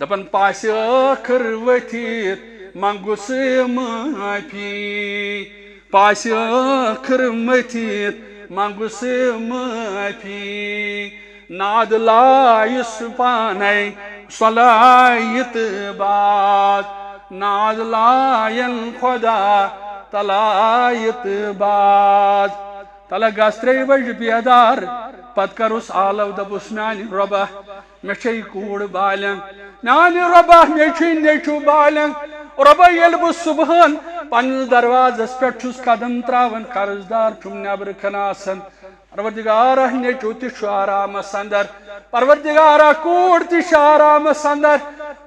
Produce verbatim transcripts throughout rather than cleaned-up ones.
دپان پاسہِ ٲخٕر ؤتھِتھ منٛگُس معٲفی، پاسہِ ٲخٕر مٔتھِتھ منٛگُس معٲفی۔ ناد لایس پانے صلایت باز، ناد لاین خدا تلایت باز۔ تلہ گژھ ترٛیٚیہِ بجہِ بیدار، پتہٕ کرُس آلو، دپُس میانہِ رۄبہ، مےٚ چھے کوٗر بالغ، میانہِ رۄبہ، مےٚ چھُے نیٚچُو بالغ۔ رۄبہ، ییٚلہِ بہٕ صبحن پننِس دروازس پٮ۪ٹھ چھُس قدم تراوان، قرض دار چھُم نیبرٕ کَنہِ آسان۔ پروردگارا، نیٚچُو تہِ چھُ آرامس اندر۔ پروردگارا، کوٗر تہِ چھِ آرامس اندر۔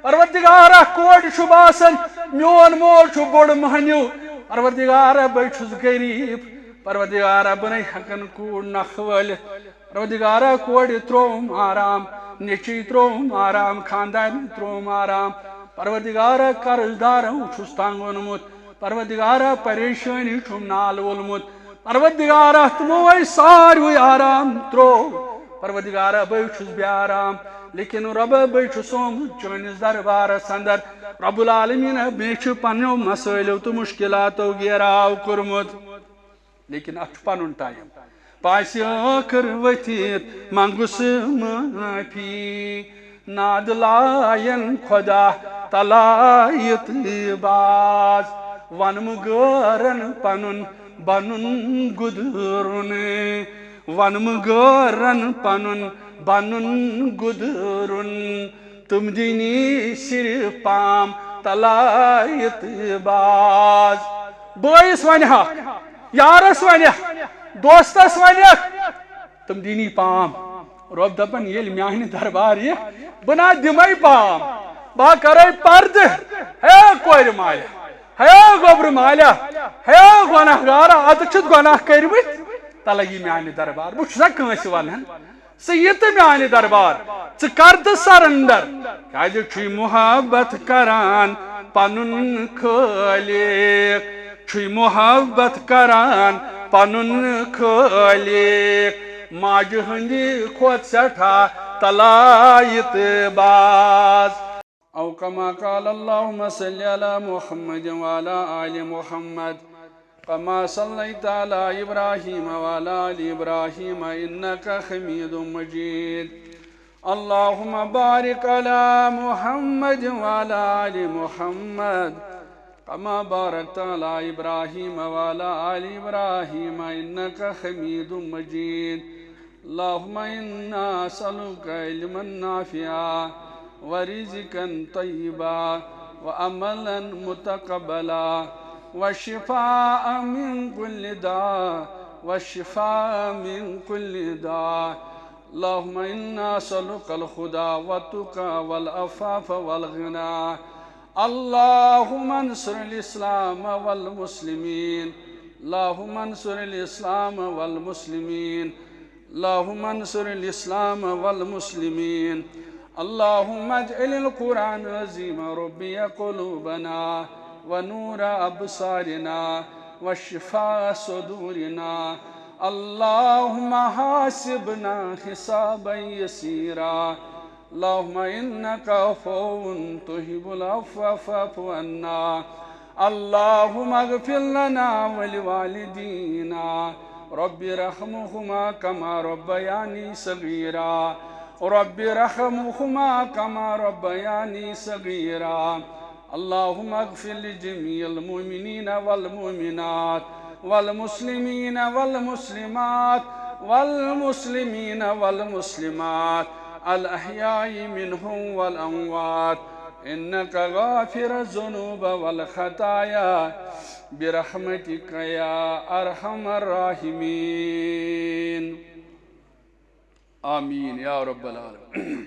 پروردگارا، کورِ چھُ باسان، میون مول چھُ بوٚڑ مٔہنیو۔ پروردگارا، بہٕ چھُس غریب۔ پروردگارا، بہٕ نے ہٮ۪کن کوٗر نکھٕ وٲلِتھ۔ پروردگارا، کورِ ترووُم آرام، نیٚچِوۍ ترووُم آرام، خاندارنہِ ترووُم آرام۔ پروردگارا، قرض دارو چھُس تنگ اوٚنمُت۔ پروردگارا، پریشٲنی چھُم نال وولمُت۔ پروردگارا، تِمو ہے ساروٕے آرام تروو۔ پروردگارا، بے چھُس بے آرام، لیکن رۄبہ، بے چھُس آمُت چٲنِس دربارس اندر۔ رب العالمین، مےٚ چھُ پننیو مسٲیلو تہٕ مشکلاتو گیراو کوٚرمُت۔ لیکن اتھ چھُ پنُن ٹائم۔ پاسہِ ٲخٕر ؤتھِتھ منٛگُس معٲفی، ناد لاین خدا تلایت باز۔ ونمہٕ غٲرن پنُن بنُن گُدرُن، ونمہٕ غٲرن پنُن بنُن گُدرُن۔ تِم دِنی صرف پام تلایت باز۔ بٲیِس ونہِ ہا، یارس ونہِ، دوستس ونہِ، تِم دِنی پام۔ رۄب دپان، ییٚلہِ میانہِ دربار یہِ، بہٕ نا دِمے پام، بہٕ ہا کرے پردٕ۔ ہے کورِ مالہِ، ہے گوٚبرٕ مالہِ، ہے گۄناہ گارا، اتھ چھُتھ گۄناہ کٔرمٕتۍ، تلہ یہِ میانہِ دربار، بہٕ چھُسا کٲنٛسہِ ونان؟ ژٕ یہِ تہٕ میانہِ دربار، ژٕ کر تہٕ surrender۔ کیازِ چھُے محبت کران پنُن خٲلق، چھُے محبت کران پنُن خٲلق۔ ماجہِ ہٕنٛدِ کھۄتہٕ سٮ۪ٹھاہ تلایت باز۔ أو كما قال، اللهم صل على محمد وعلى آل محمد، كما صليت على إبراهيم وعلى آل إبراهيم إنك حميد مجيد. اللهم بارك على محمد وعلى آل محمد، كما باركت على إبراهيم وعلى آل إبراهيم إنك حميد مجيد. اللهم إنا نسألك علما نافعا ورزقا طيبا وعملا متقبلا وشفاء من كل داء، وشفاء من كل داء. اللهم إنا نسألك الهدى والتقى والعفاف والغنى. اللهم انصر الإسلام والمسلمين. اللهم انصر الإسلام والمسلمين. اللهم انصر الإسلام والمسلمين. اللهم اجعل القرآن العظيم ربيع قلوبنا ونور أبصارنا وشفاء صدورنا. اللهم حاسبنا حسابا يسيرا. اللهم إنك عفو تحب العفو فاعف عنا. اللهم اغفر لنا ولوالدينا. رب ارحمهما كما ربياني صغيرا. رب ارحمهما كما ربياني صغيرا. اللهم اغفر لجميع المؤمنين والمؤمنات والمسلمين والمسلمات والمسلمين والمسلمات الأحياء منهم والأموات، إنك غافر الذنوب والخطايا، برحمتك يا أرحم الراحمين. آمين يا رب العالمين.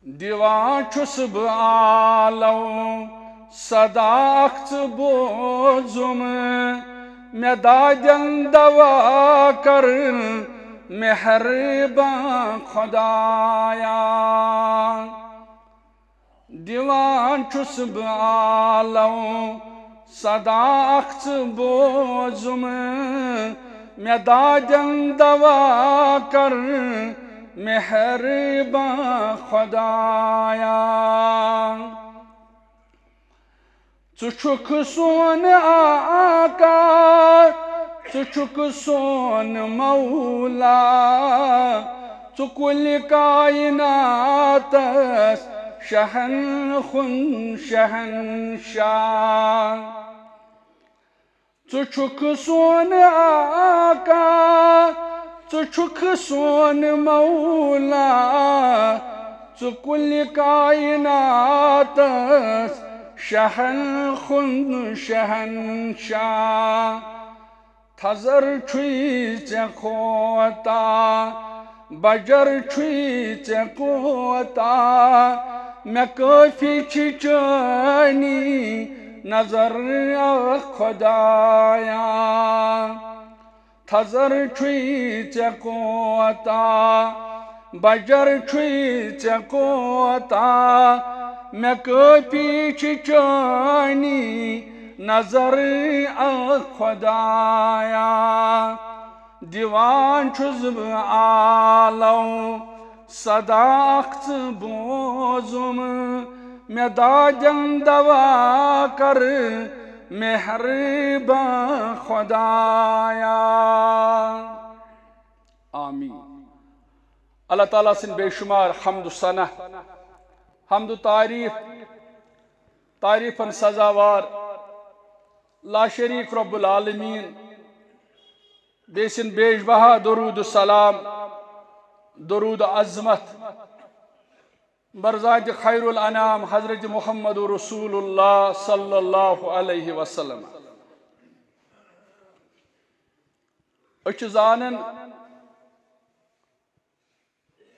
دِوان چھُس بہٕ آلو صدا اکھ ژٕ بوزُم، مےٚ دادٮ۪ن دوا کر مہربان خدایا۔ دِوان چھُس بہٕ آلو صدا اکھ ژٕ بوزُم، مےٚ دادٮ۪ن دوا کر مہربان خدایا۔ ژٕ چھُکھ سون آقا، ژٕ چھُکھ سون مولا، ژٕ کُلہِ کائناتس شہن خُن شہنشاہ۔ ژٕ چھُکھ سون آقا، ژٕ چھُکھ سون مولا، ژٕ کُلہِ کائناتس شہن خُن شہنشاہ۔ تھزر چھُے ژےٚ کوتاہ، بجر چھُے ژےٚ کوتاہ، مےٚ کٲفی چھِ چٲنی نظر اکھ خدایا۔ تھزر چھُے ژےٚ کوتاہ، بجر چھُے ژےٚ کوتاہ، مےٚ کٲفی چھِ چٲنی نظر اکھ خدایا۔ دِوان چھُس بہٕ آلو صدا اکھ ژٕ بوزُم، مےٚ دادٮ۪ن دوا کر مہربان خدایا۔ آمین۔ اللہ تعالیٰ سٕنٛدۍ بے شمار حمد و ثنا، حمد و تعریف، تعریفن سزاوار، لاشریک رب العالمین، بیٚیہِ سٕنٛدۍ بیش بہا درود و سلام، درود و عظمت، برزاد خیر الانام حضرت محمد رسول اللہ صلی اللہ علیہ وسلم۔ أسۍ چھِ زانان،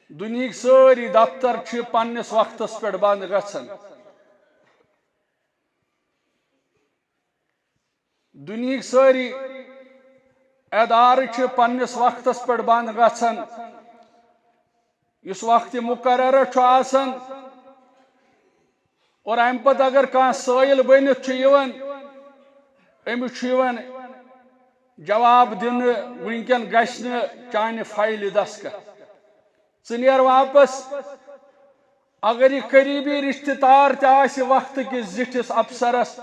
دُنیہٕکۍ سٲری دفتر چھِ پننِس وقتس پٮ۪ٹھ بنٛد گژھان۔ دُنیہٕکۍ سٲری ادارٕ چھِ پننِس وقتس پٮ۪ٹھ بنٛد گژھان۔ یُس وقتِ مقررہ چھُ آسان، اور امہِ پتہٕ اگر کانٛہہ سٲیِل بٔنِتھ چھُ یِوان، أمِس چھُ یِوان جواب دِنہٕ، وٕنکٮ۪ن گژھِ نہٕ چانہِ فایلہِ دستخط۔ ژٕ نیر واپس۔ اگر یہِ قریبی رشتہٕ دار تہِ آسہِ وقتہٕ کِس زِٹھِس افسرس،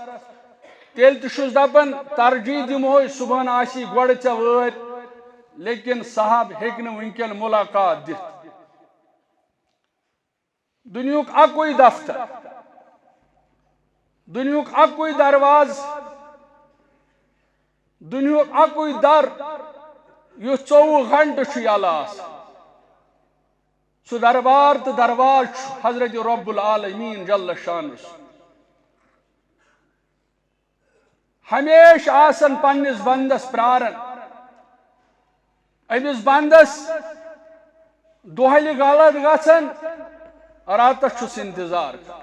تیٚلہِ تہِ چھُس دپان، ترجیح دِمہوے صبحن آسی گۄڈٕ ژےٚ وٲرۍ، لیکن صاحب ہیٚکہِ نہٕ وٕنکٮ۪ن ملاقات دِتھ۔ دُنیہُک اکُے دفتر، دُنیہُک اکُے دروازٕ، دُنیہُک اکُے در، یُس ژوٚوُہ گھنٹہٕ چھُ یلہٕ آسان۔ سُہ دربار تہٕ دروازٕ چھُ حضرت رب العالمین جل شانہ۔ ہمیشہ آسان پننِس بندس پراران۔ أمِس بندس دۄہلہِ غلط گژھان، راتس چھُس انتظار کران۔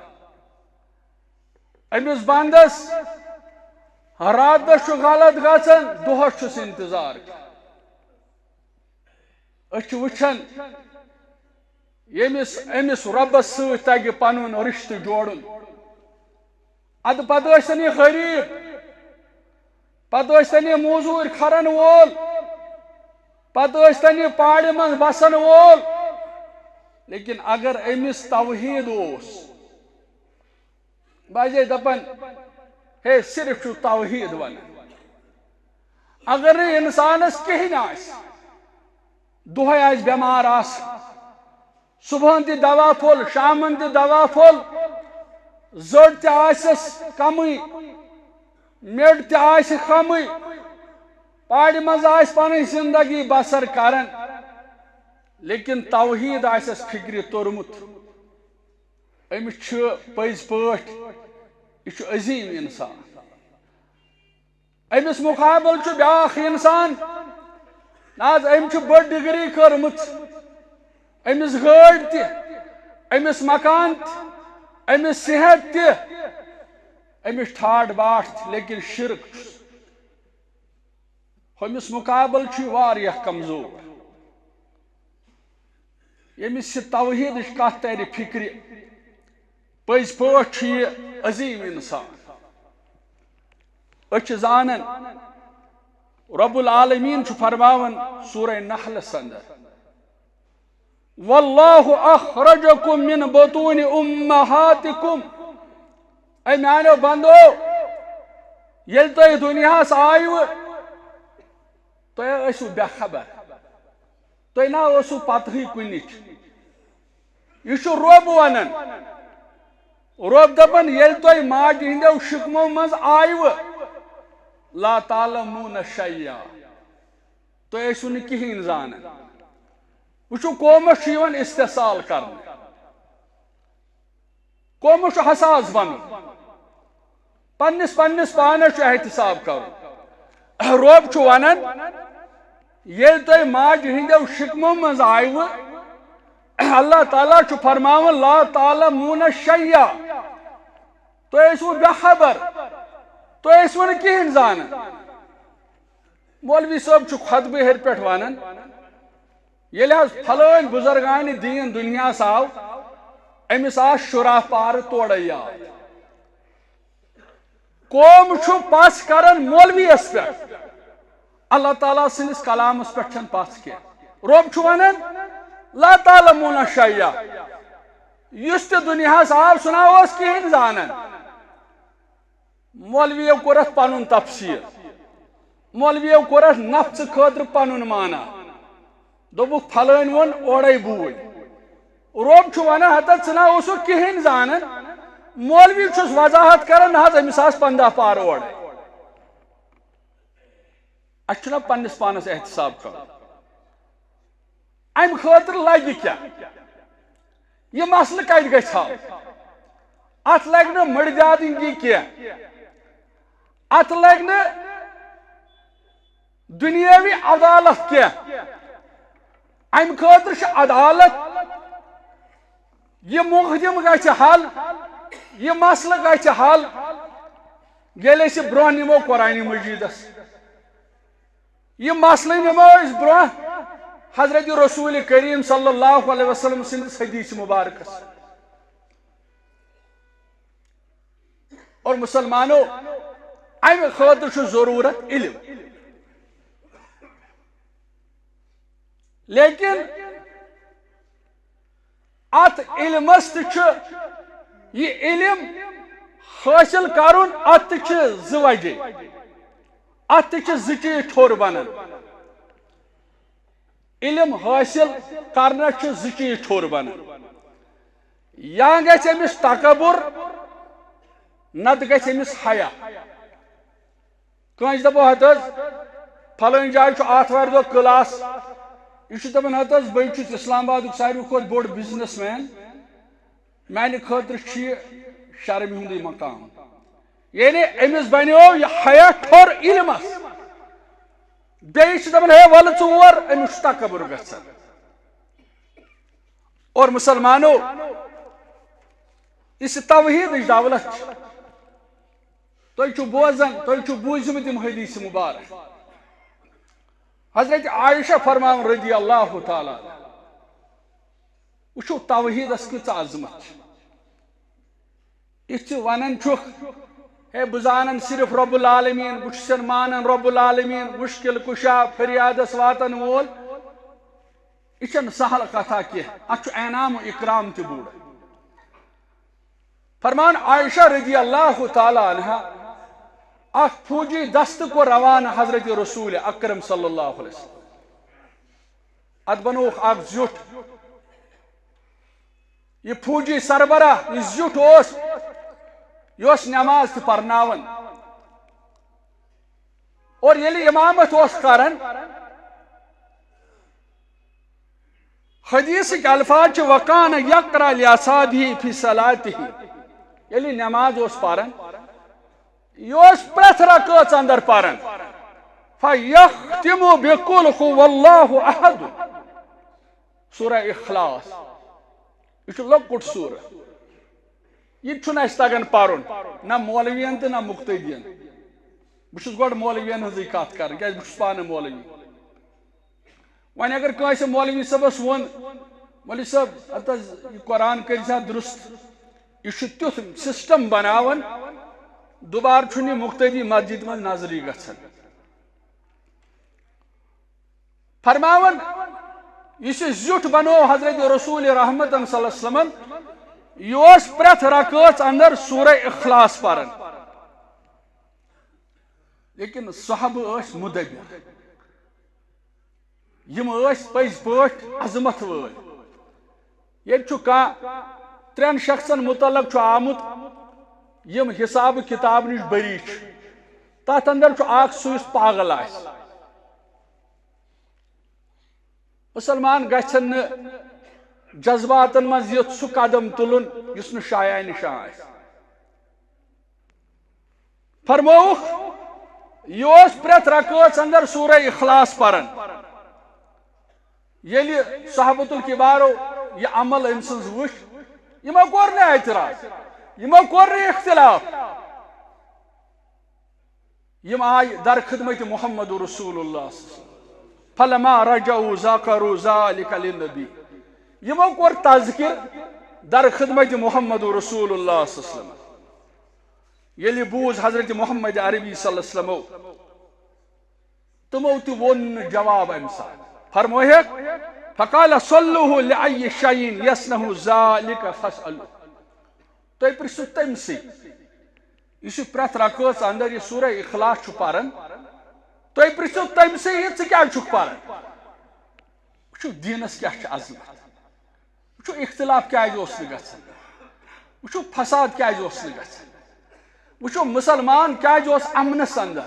أمِس بندس راتس چھُ غلط گژھان، دۄہس چھُس انتظار کران۔ أسۍ چھِ وٕچھان، ییٚمِس، أمِس رۄبَس سۭتۍ تَگہِ پَنُن رِشتہٕ جوڑُن۔ اَدٕ پَتہٕ ٲسۍتَن یہِ غریٖب، پَتہٕ ٲسۍتَن یہِ موٚزوٗرۍ کھَرَن وول، پَتہٕ ٲسۍتَن یہِ پہاڑِ منٛز بَسَن وول، لیکن اگر أمِس توحیٖد اوس، بہٕ حظ ٲسۍ دَپان، ہے، صرف چھُ توحیٖد وَنان۔ اگر نہٕ اِنسانَس کِہیٖنۍ آسہِ، دۄہَے آسہِ بٮ۪مار آسان، صُبحَن تہِ دَوا پھوٚل، شامَن تہِ دَوا پھوٚل، زٔڈ تہِ آسٮ۪س کَمٕے، میٚڈ تہِ آسہِ کَمٕے، پہاڑِ منٛز آسہِ پَنٕنۍ زِندگی بَسَر کَران، لیکن توحیٖد آسٮ۪س فِکرِ توٚرمُت۔ أمِس چھُ پٔزۍ پٲٹھۍ، یہِ چھُ عظیٖم اِنسان۔ أمِس مُقابل چھُ بیٛاکھ اِنسان، نہ حظ، أمۍ چھُ بٔڑ ڈگری کٔرمٕژ، أمِس گٲڑۍ تہِ، أمِس مکان تہِ، أمِس صحت تہِ، أمِس ٹھاٹھ باٹھ تہِ، لیکن شرک چھُس۔ ہُمِس مُقابل چھُ یہِ واریاہ کمزور۔ ییٚمِس یہِ توحیٖدٕچ کتھ ترِ فِکرِ، پٔزۍ پٲٹھۍ چھُ یہِ عظیٖم اِنسان۔ أسۍ چھِ زانان، رب العالمین چھُ فرماوان سورہ نحلس اندر، واللہ اخرجکم من بطون امہاتکم۔ اے میانیو بندو، ییٚلہِ تُہۍ دُنیاہس آیوٕ، تُہۍ ٲسِو بے خبر، تُہۍ نہ ٲسِو پتہٕے کُنِچ۔ یہِ چھُ رۄب ونان۔ رۄب دپان، ییٚلہِ تُہۍ ماجہِ ہٕنٛدیو شِکمو منٛز آیوٕ، لا تعلمون شیئا، تُہۍ ٲسِو نہٕ کِہیٖنۍ زانان۔ وٕچھِو، قومس چھُ یِوان استحصال کرنہٕ، قومس چھُ حساس بنُن، پننِس پننِس پانس چھُ احتساب کرُن۔ رۄب چھُ ونان، ییٚلہِ تُہۍ ماجہِ ہٕنٛدیو شِکمو منٛز آیوٕ، اللہ تعالیٰ چھُ فرماوان، لا تعلمون شیئا، تُہۍ ٲسِو بے خبر، تُہۍ ٲسِو نہٕ کِہیٖنۍ زانان۔ مولوی صٲب چھُ خطبہٕ ہیٚرِ پٮ۪ٹھ ونان، ییٚلہِ حظ پھلٲنۍ بُزرگانِ دیٖن دُنیاہس آو، أمِس آس شُراہ پارٕ تورے یاد۔ قوم چھُ پژھ کران مولویس پٮ۪ٹھ، اللہ تعالیٰ سٕنٛدِس کلامس پٮ۪ٹھ چھنہٕ پژھ کینٛہہ۔ رۄب چھُ ونان، لا تعلمون شیئا، یُس تہِ دُنیاہس آو، سُہ نہ اوس کِہیٖنۍ زانان۔ مولویو کوٚر اتھ پنُن تفسیر، مولویو کوٚر اتھ نفژٕ خٲطرٕ پنُن معنی۔ دوٚپُکھ، پھلٲنۍ ووٚن اورے بوٗلۍ۔ رۄب چھُ ونان، ہتا ژٕ نہ اوسُکھ کِہیٖنۍ زانان۔ مولوی چھُس وضاحت کران، نہ حظ، أمِس آس پنٛداہ پار اورے۔ اسہِ چھُنہ پننِس پانس احتساب کرُن؟ امہِ خٲطرٕ لگہِ کیٛاہ؟ یہِ مسلہٕ کتہِ گژھِ حل؟ اتھ لگہِ نہٕ مٔڈۍ زیادٕنگی کینٛہہ، اتھ لگہِ نہٕ دُنیٲوی عدالت کینٛہہ۔ امہِ خٲطرٕ چھِ عدالت۔ یہِ مقدم گژھِ حل، یہِ مسلہٕ گژھِ حل، ییٚلہِ أسۍ برٛونٛہہ نِمو قرآن مجیدس۔ یہِ مسلہٕ نِمو أسۍ برٛونٛہہ حضرت رسول کریم صلی اللہ علیہ وسلم سٕنٛدِس حدیث مبارکس۔ اور مسلمانو، امہِ خٲطرٕ چھُ ضروٗرت علم۔ لیکن اتھ علمس تہِ چھُ، یہِ علم حٲصِل کرُن، اتھ تہِ چھِ زٕ وجہ، اتھ تہِ چھِ زٕ چیٖز ٹھوٚر بنان۔ علم حٲصِل کرنس چھِ زٕ چیٖز ٹھوٚر بنان، یا گژھِ أمِس تکبر، نتہٕ گژھِ أمِس حیا۔ کٲنٛسہِ دَپو، ہَتہٕ حظ، پھلٲنۍ جایہِ چھُ آتھوارِ دۄہ کلاس۔ یہِ چھُ دَپان، ہَتہٕ حظ، بہٕ چھُس اسلام آبادُک ساروی کھۄتہٕ بوٚڑ بزنس مین۔ میانہِ خٲطرٕ چھُ یہِ شرمہِ ہُنٛدُے مقام۔ یعنی أمِس بنیو یہِ حیا ٹھوٚر علمس۔ بیٚیہِ چھِ دَپان، ہے، وَلہٕ ژٕ اور، أمِس چھُ تکبر گژھان۔ اور مسلمانو، یُس یہِ توحیدٕچ دولت چھِ، تُہۍ چھِو بوزان، تُہۍ چھِو بوٗزمٕتۍ یِم حدیث مبارک۔ حضرت عائشہ فرماوان رضی اللہ تعالیٰ عنہا، وٕچھِو توحیدس کۭژاہ عظمت چھِ۔ یِتھ ژٕ ونان چھُکھ، ہے، بہٕ زانن صرف رب العالمین، بہٕ چھُسن مانان رب العالمین، مشکل کشا، فریادس واتن وول، یہِ چھَنہٕ سہل کتھا کینٛہہ، اتھ چھُ انعام و اکرام تہِ بوٚڑ۔ فرمان عائشہ رضی اللہ تعالیٰ عنہا، اکھ فوجی دستہٕ کوٚر روانہٕ حضرت رسول اکرم صلی اللہ علیہ وسلم۔ اتھ بنووُکھ اکھ زیُٹھ۔ یہِ فوجی سربراہ، یہِ زیُٹھ اوس، یہِ اوس نماز تہِ پرناوان۔ اور ییٚلہِ امامت اوس کران، حدیثٕکۍ الفاظ چھِ، وَكَانَ يَقْرَأُ لِأَصْحَابِهِ فِي صَلَاتِهِ۔ ییٚلہِ نماز اوس پران، یہِ اوس پرٛٮ۪تھ رکٲژ اندر پران، فَيَخْتِمُ بِقُلْ هُوَ اللَّهُ أَحَدٌ، سورہ اخلاص۔ یہِ چھُ لۄکُٹ سورہ۔ یہِ تہِ چھُنہٕ اَسہِ تگان پرُن، نہ مولوین تہٕ نہ مقتدین۔ بہٕ چھُس گۄڈٕ مولوین ہٕنٛزٕے کتھ کران، کیازِ بہٕ چھُس پانہٕ مولوی۔ وۄنۍ اگر کٲنٛسہِ مولوی صٲبس ووٚن، "مولوی صٲب، ہتہٕ حظ یہِ قرآن کٔرۍ زِ ہا درست، یہِ چھُ تیُتھ سسٹم بناوان، دُبارٕ چھُنہٕ یہِ مقتدی مسجد منٛز نظرٕے گژھان۔" فرماوان، یُس یہِ زیُٹھ بنوو حضرت رسول رحمتن صلی اللہ علیہ وسلمن، یہِ اوس پرٛٮ۪تھ رکٲژ اندر سورہ اخلاص پران۔ لیکن صحابہٕ ٲسۍ مدبر، یِم ٲسۍ پٔزۍ پٲٹھۍ عظمت وٲلۍ۔ ییٚتہِ چھُ کانٛہہ ترٛٮ۪ن شخصن متعلق چھُ آمُت، یِم حساب کتاب نِش بری چھِ۔ تتھ اندر چھُ اکھ سُہ یُس پاگل آسہِ۔ مسلمان گژھن نہٕ جذباتن منٛز یُتھ سُہ قدم تُلُن یُس نہٕ شایان نشان آسہِ۔ فرمووُکھ، یہِ اوس پرٛٮ۪تھ رکٲژ اندر سورہ اخلاص پران۔ ییٚلہِ صحابت الکبارو یہِ عمل أمۍ سٕنٛز وٕچھ، یِمو کوٚر نہٕ اعتراض، یِمو کوٚر نہٕ اختلاف۔ یِم آیہِ در خدمت محمد رسول اللہ صلی اللہ علیہ وسلم۔ فلما رجعوا ذکروا ذلك للنبی۔ یِمو کوٚر تذکر در خدمت محمد رسول اللہ صلی اللہ علیہ وسلم۔ ییٚلہِ بوٗز حضرت محمد عربی صلی اللہ علیہ وسلمو، تِمو تہِ ووٚن نہٕ جواب اَمہِ ساتہٕ۔ فرموہکھ، فقال سلوه لأي شيء يصنع ذلك فاسألوه۔ تُہۍ پرٛژھِو تٔمۍ سٕے، یُس یہِ پرٛٮ۪تھ رکٲژ اندر یہِ سورہ اخلاص چھُ پران، تُہۍ پرٛژھِو تٔمۍ سٕے، یہِ ژٕ کیٛازِ چھُکھ پران؟ وٕچھِو دیٖنس کیٛاہ چھِ عظمت، وٕچھِو اختلاف کیٛازِ اوس نہٕ گژھان، وٕچھِو فساد کیٛازِ اوس نہٕ گژھان، وٕچھِو مسلمان کیٛازِ اوس امنس اندر،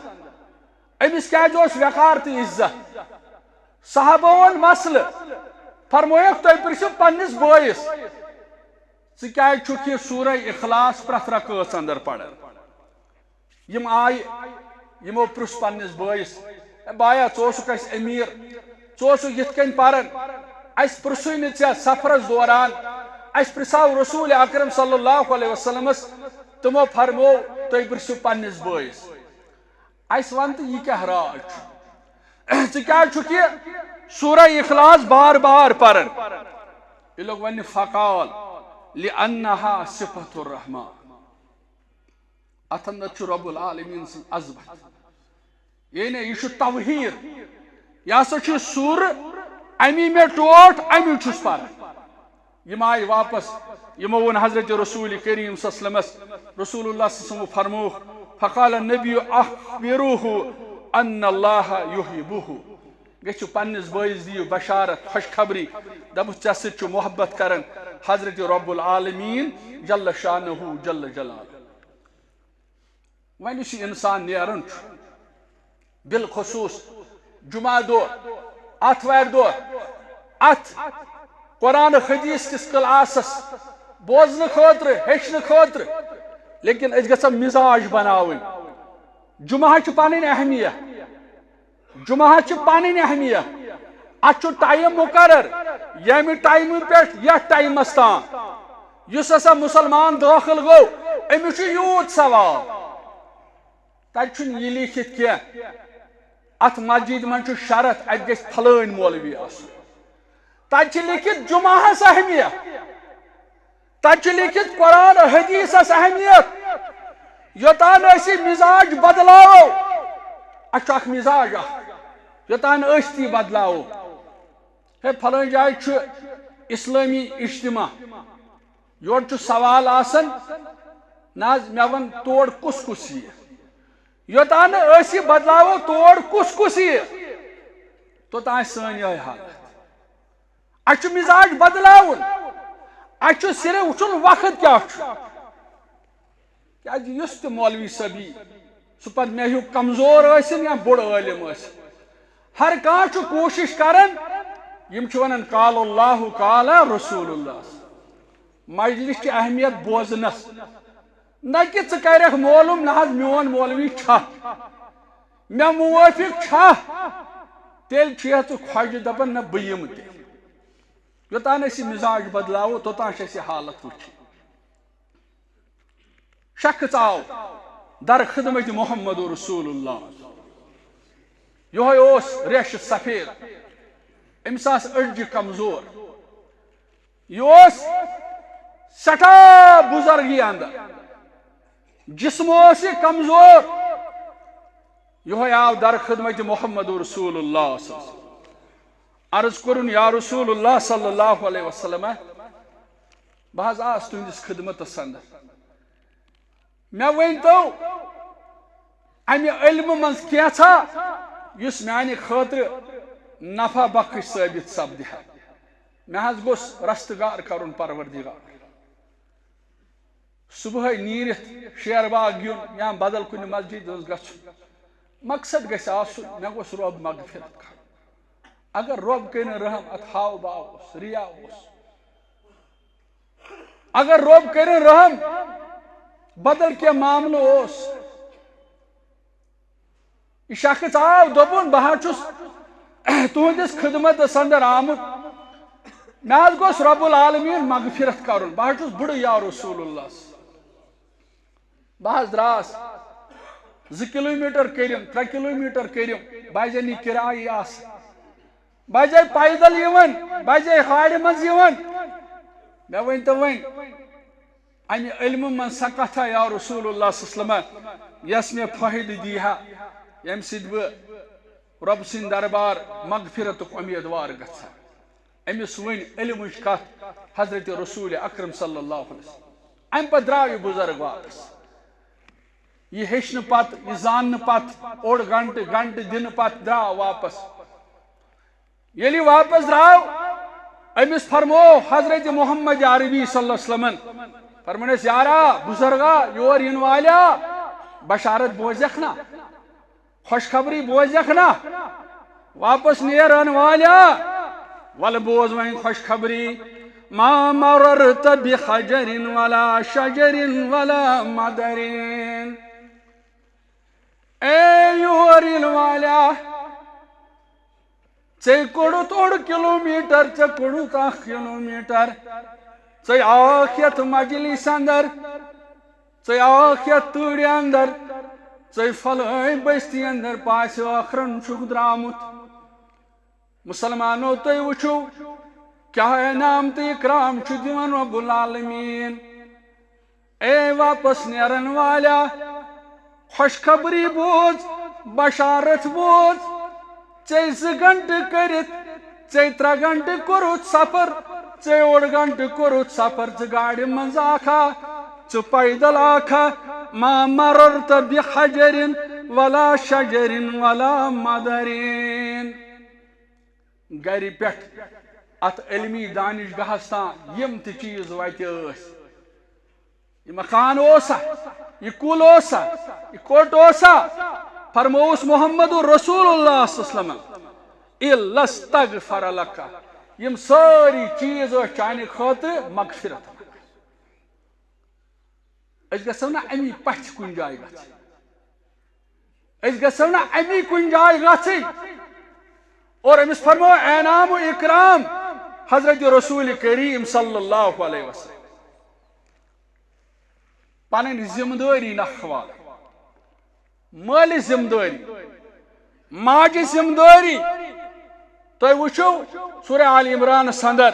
أمِس کیٛازِ اوس وقار تہٕ عزت۔ صحابہ ووٚن مسلہٕ، فرمووُکھ، تُہۍ پرٛژھِو پننِس بٲیِس، ژٕ کیٛازِ چھُکھ یہِ سورہ اخلاص پرٛٮ۪تھ رکٲژ اندر پران؟ یِم آیہِ، یِمو پرٛژھ پننِس بٲیِس، "اے بایا، ژٕ اوسُکھ اَسہِ أمیٖر، ژٕ اوسُکھ یِتھ کٔنۍ پران، اَسہِ پرٛژھُے نہٕ ژےٚ سفرس دوران، اَسہِ پرٛژھاو رسول اکرم صلی اللہ علیہ وسلمس، تِمو فرموو، تُہۍ پرٛژھِو پننِس بٲیِس۔ اَسہِ وَن تہٕ یہِ کیٛاہ راز چھُ؟ ژٕ کیٛازِ چھُکھ یہِ سورہ اخلاص بار بار پران؟" یہِ لوٚگ وَننہِ، فقال، لأنها صفة الرحمن۔ اتھ اندر چھُ رب العالمین سٕنٛز عظمت۔ یعنی یہِ چھُ توحید۔ یہِ ہسا چھُ سورہ، امی مےٚ ٹوٹھ، امی چھُس پران۔ یِم آیہِ واپس، یِمو ووٚن حضرت رسول کریم صلی اللہ علیہ وسلمس، رسول اللہ صلی اللہ علیہ وسلم فرمووُکھ، فقال النبی اخبروه ان اللہ یحبه۔ گٔژھِو پننِس بٲیِس دِیِو بشارت، خوشخبری، دَپُس، "ژےٚ سۭتۍ چھُ محبت کران حضرت رب العالمین جل شانہ جل جلالہ۔" وۄنۍ یُس یہِ انسان نیران چھُ، بالخصوص جمعہ دۄہ، آتھوارِ دۄہ، اتھ قرآن حدیث کِس کلاسس بوزنہٕ خٲطرٕ، ہیٚچھنہٕ خٲطرٕ، لیکن أسۍ گژھو مزاج بناوٕنۍ۔ جمعہ چھِ پنٕنۍ اہمیت، جمعہ چھِ پنٕنۍ اہمیت۔ اتھ چھُ ٹائم مقرر، ییٚمہِ ٹائمہٕ پٮ۪ٹھ یتھ ٹائمس تام۔ یُس ہسا مسلمان دٲخل گوٚو، أمِس چھُ یوٗت ثواب۔ تتہِ چھُنہٕ یہِ لیکھِتھ کینٛہہ، اتھ مسجد منٛز چھُ شرط، اتہِ گژھِ فلٲنۍ مولوی آسُن۔ تتہِ چھِ لیکھِتھ جمعہس اہمیت، تتہِ چھِ لیکھِتھ قرآن حدیثس اہمیت۔ یوٚتام نہٕ أسۍ یہِ مزاج بدلاوو، اسہِ چھُ اکھ مزاج اکھ، یوٚتام نہٕ أسۍ تہِ یہِ بدلاوو۔ ہے، فلٲنۍ جایہِ چھُ اسلٲمی اجتماع، یورٕ چھُ سوال آسان، نہ حظ، مےٚ وَن تور کُس کُس یِیہِ۔ یوٚتام نہٕ أسۍ یہِ بدلاوو، تور کُس کُس یِیہِ، توٚتام آسہِ سٲنۍ یِہوٚے حالت۔ اَسہِ چھُ مِزاج بدلاوُن، اَسہِ چھُ صرف وٕچھُن وقت کیٛاہ چھُ۔ کیٛازِ یُس تہِ مولوی صٲب یی، سُہ پَتہٕ مےٚ ہیوٗ کمزور ٲسِن یا بوٚڑ عٲلِم ٲسِن، ہر کانٛہہ چھُ کوٗشِش کران، یِم چھِ وَنان، "قال اللہ، قال رسول اللہ۔" مجلس چھِ اہمیت بوزنس، نہ کہِ ژٕ کرکھ معلوم، نہ حظ میون مولوی چھا، مےٚ موٲفِق چھا، تیٚلہِ چھُ ژٕ خۄجہِ دَپان، "نہ، بہٕ یِمہٕ تیٚلہِ۔" یوٚتام أسۍ یہِ مِزاج بدلاوو، توٚتام چھِ اَسہِ یہِ حالت وٕچھِنۍ۔ شخص آو در خدمت محمد رسول اللہ۔ یِہوٚے اوس ریشہِ سفید، أمِس آسہٕ أڈجہِ کمزور۔ یہِ اوس سٮ۪ٹھاہ بُزرگی اندر، جسم اوس یہِ کمزور۔ یِہوٚے آو در خدمت محمد رسول اللہ صلی اللہ علیہ وسلم۔ عرض کوٚرُن، یا رسول اللہ صلی اللہ علیہ وسلم، بہٕ حظ آس تُہنٛدِس خدمتس اندر۔ مےٚ ؤنۍ تو، امہِ علمہٕ منٛز کینٛژھا یُس میانہِ خٲطرٕ نفع بخش ثٲبت سپدِ ہا۔ مےٚ حظ گوٚژھ رستگار کرُن پروردگار۔ صبحٲے نیٖرِتھ شیر باغ یُن یا بدل کُنہِ مسجد منٛز گژھُن، مقصد گژھِ آسُن، مےٚ گوٚژھ رۄب مغفرت کرُن۔ اگر رۄب کٔرِن رحم، اتھ ہاو باو اوس، ریا اوس۔ اگر رۄب کٔرِن رحم، بدل کینٛہہ معاملہٕ اوس۔ یہِ شخص آو، دوٚپُن، بہٕ حظ چھُس تُہنٛدِس خدمتس اندر آمُت، مےٚ حظ گوٚژھ رب العالمین مغفرت کرُن، بہٕ حظ چھُس بُڑٕ یا رسول اللہ۔ بہٕ حظ درٛاس، زٕ کلوٗمیٖٹر کٔرِم، ترٛےٚ کلوٗمیٖٹر کٔرِم، بہٕ حظ اَنہٕ یہِ کِرایہِ آسہٕ۔ بہٕ حظ آیہِ پیدل یِوان، بہٕ حظ آیہِ ہارِ منٛز یِوان۔ مےٚ ؤنۍ تو وۄنۍ، امہِ علمہٕ منٛز سۄ کتھا یا رسول اللہ صلی اللہ علیہ وسلم، یۄس مےٚ فٲیدٕ دی ہا، ییٚمہِ سۭتۍ بہٕ رۄب سٕنٛدِ دربار مغفرتُک اُمیدوار گژھٕ ہا۔ أمِس ؤنۍ علمٕچ کتھ حضرت رسول اکرم صلی اللہ علیہ وسلم۔ امہِ پتہٕ درٛاو یہِ بُزرگ واپس۔ یہِ ہیٚچھنہٕ پتہٕ، یہِ زاننہٕ پتہٕ، اوٚڑ گنٹہٕ، گنٹہٕ دِنہٕ پتہٕ درٛاو واپس۔ ییٚلہِ یہِ واپس درٛاو، أمِس فرموو حضرت محمد عربی صلی اللہ علیہ وسلمن، فرمونس، یارا، بُزرگا، یور یِنہٕ والیا، بشارت بوزکھ نا؟ خوشخبری بوزکھ نا؟ واپس نیرن والیا، ول بوز وۄنۍ خوشخبری۔ ما مررت بحجر ولا شجر ولا مدر۔ اے یور یِنہٕ والیا، ژے کوٚڑُتھ اوٚڑ کلوٗمیٖٹر، ژےٚ کوٚڑُتھ اکھ کلوٗمیٖٹر، ژے آکھ یتھ مجلس اندر، ژے آکھ یتھ تۭرِ اندر، ژے فلٲنۍ بستی اندر پاسہِ ٲخرن چھُکھ درٛامُت۔ مسلمانو، تُہۍ وٕچھِو، کیٛاہ انعام تہٕ اکرام چھُ دِوان رب العالمین۔ اے واپس نیرن والیا، خوشخبری بوز، بشارت بوز۔ ژے زٕ گنٹہٕ کٔرِتھ، ژے ترٛےٚ گنٹہٕ کوٚرُتھ سفر، ژے اوٚڑ گنٹہٕ کوٚرُتھ سفر، ژٕ گاڑِ منٛز آکھا، ژٕ پیدل آکھا، ما مررت بحجر ولا شجر ولا مدر۔ گرِ پٮ۪ٹھ اتھ علمی دانش گاہس تام یِم تہِ چیٖز وتہِ ٲسۍ، یہِ مکان اوسا، یہِ کُل اوسا، یہِ کوٚٹ اوسا، فرمووُس محمد رسول اللہ صلی اللہ علیہ وسلم، الا استغفر لک، یِم سٲری چیٖز ٲسۍ چانہِ خٲطرٕ مغفرت۔ أسۍ گژھو نہ امی پژھِ کُنہِ جایہِ گژھٕنۍ۔ أسۍ گژھو نہ امی کُنہِ جایہِ گژھٕنۍ۔ اور أمِس فرمو انعام و اکرام حضرت رسول کریم صلی اللہ علیہ وسلم۔ پنٕنۍ ذمہٕ دٲری نکھوالٕنۍ، مٲلِچ ذمہٕ دٲری، ماجہِ ذمہٕ دٲری۔ تُہۍ وٕچھِو سورہ آل عمرانس اندر،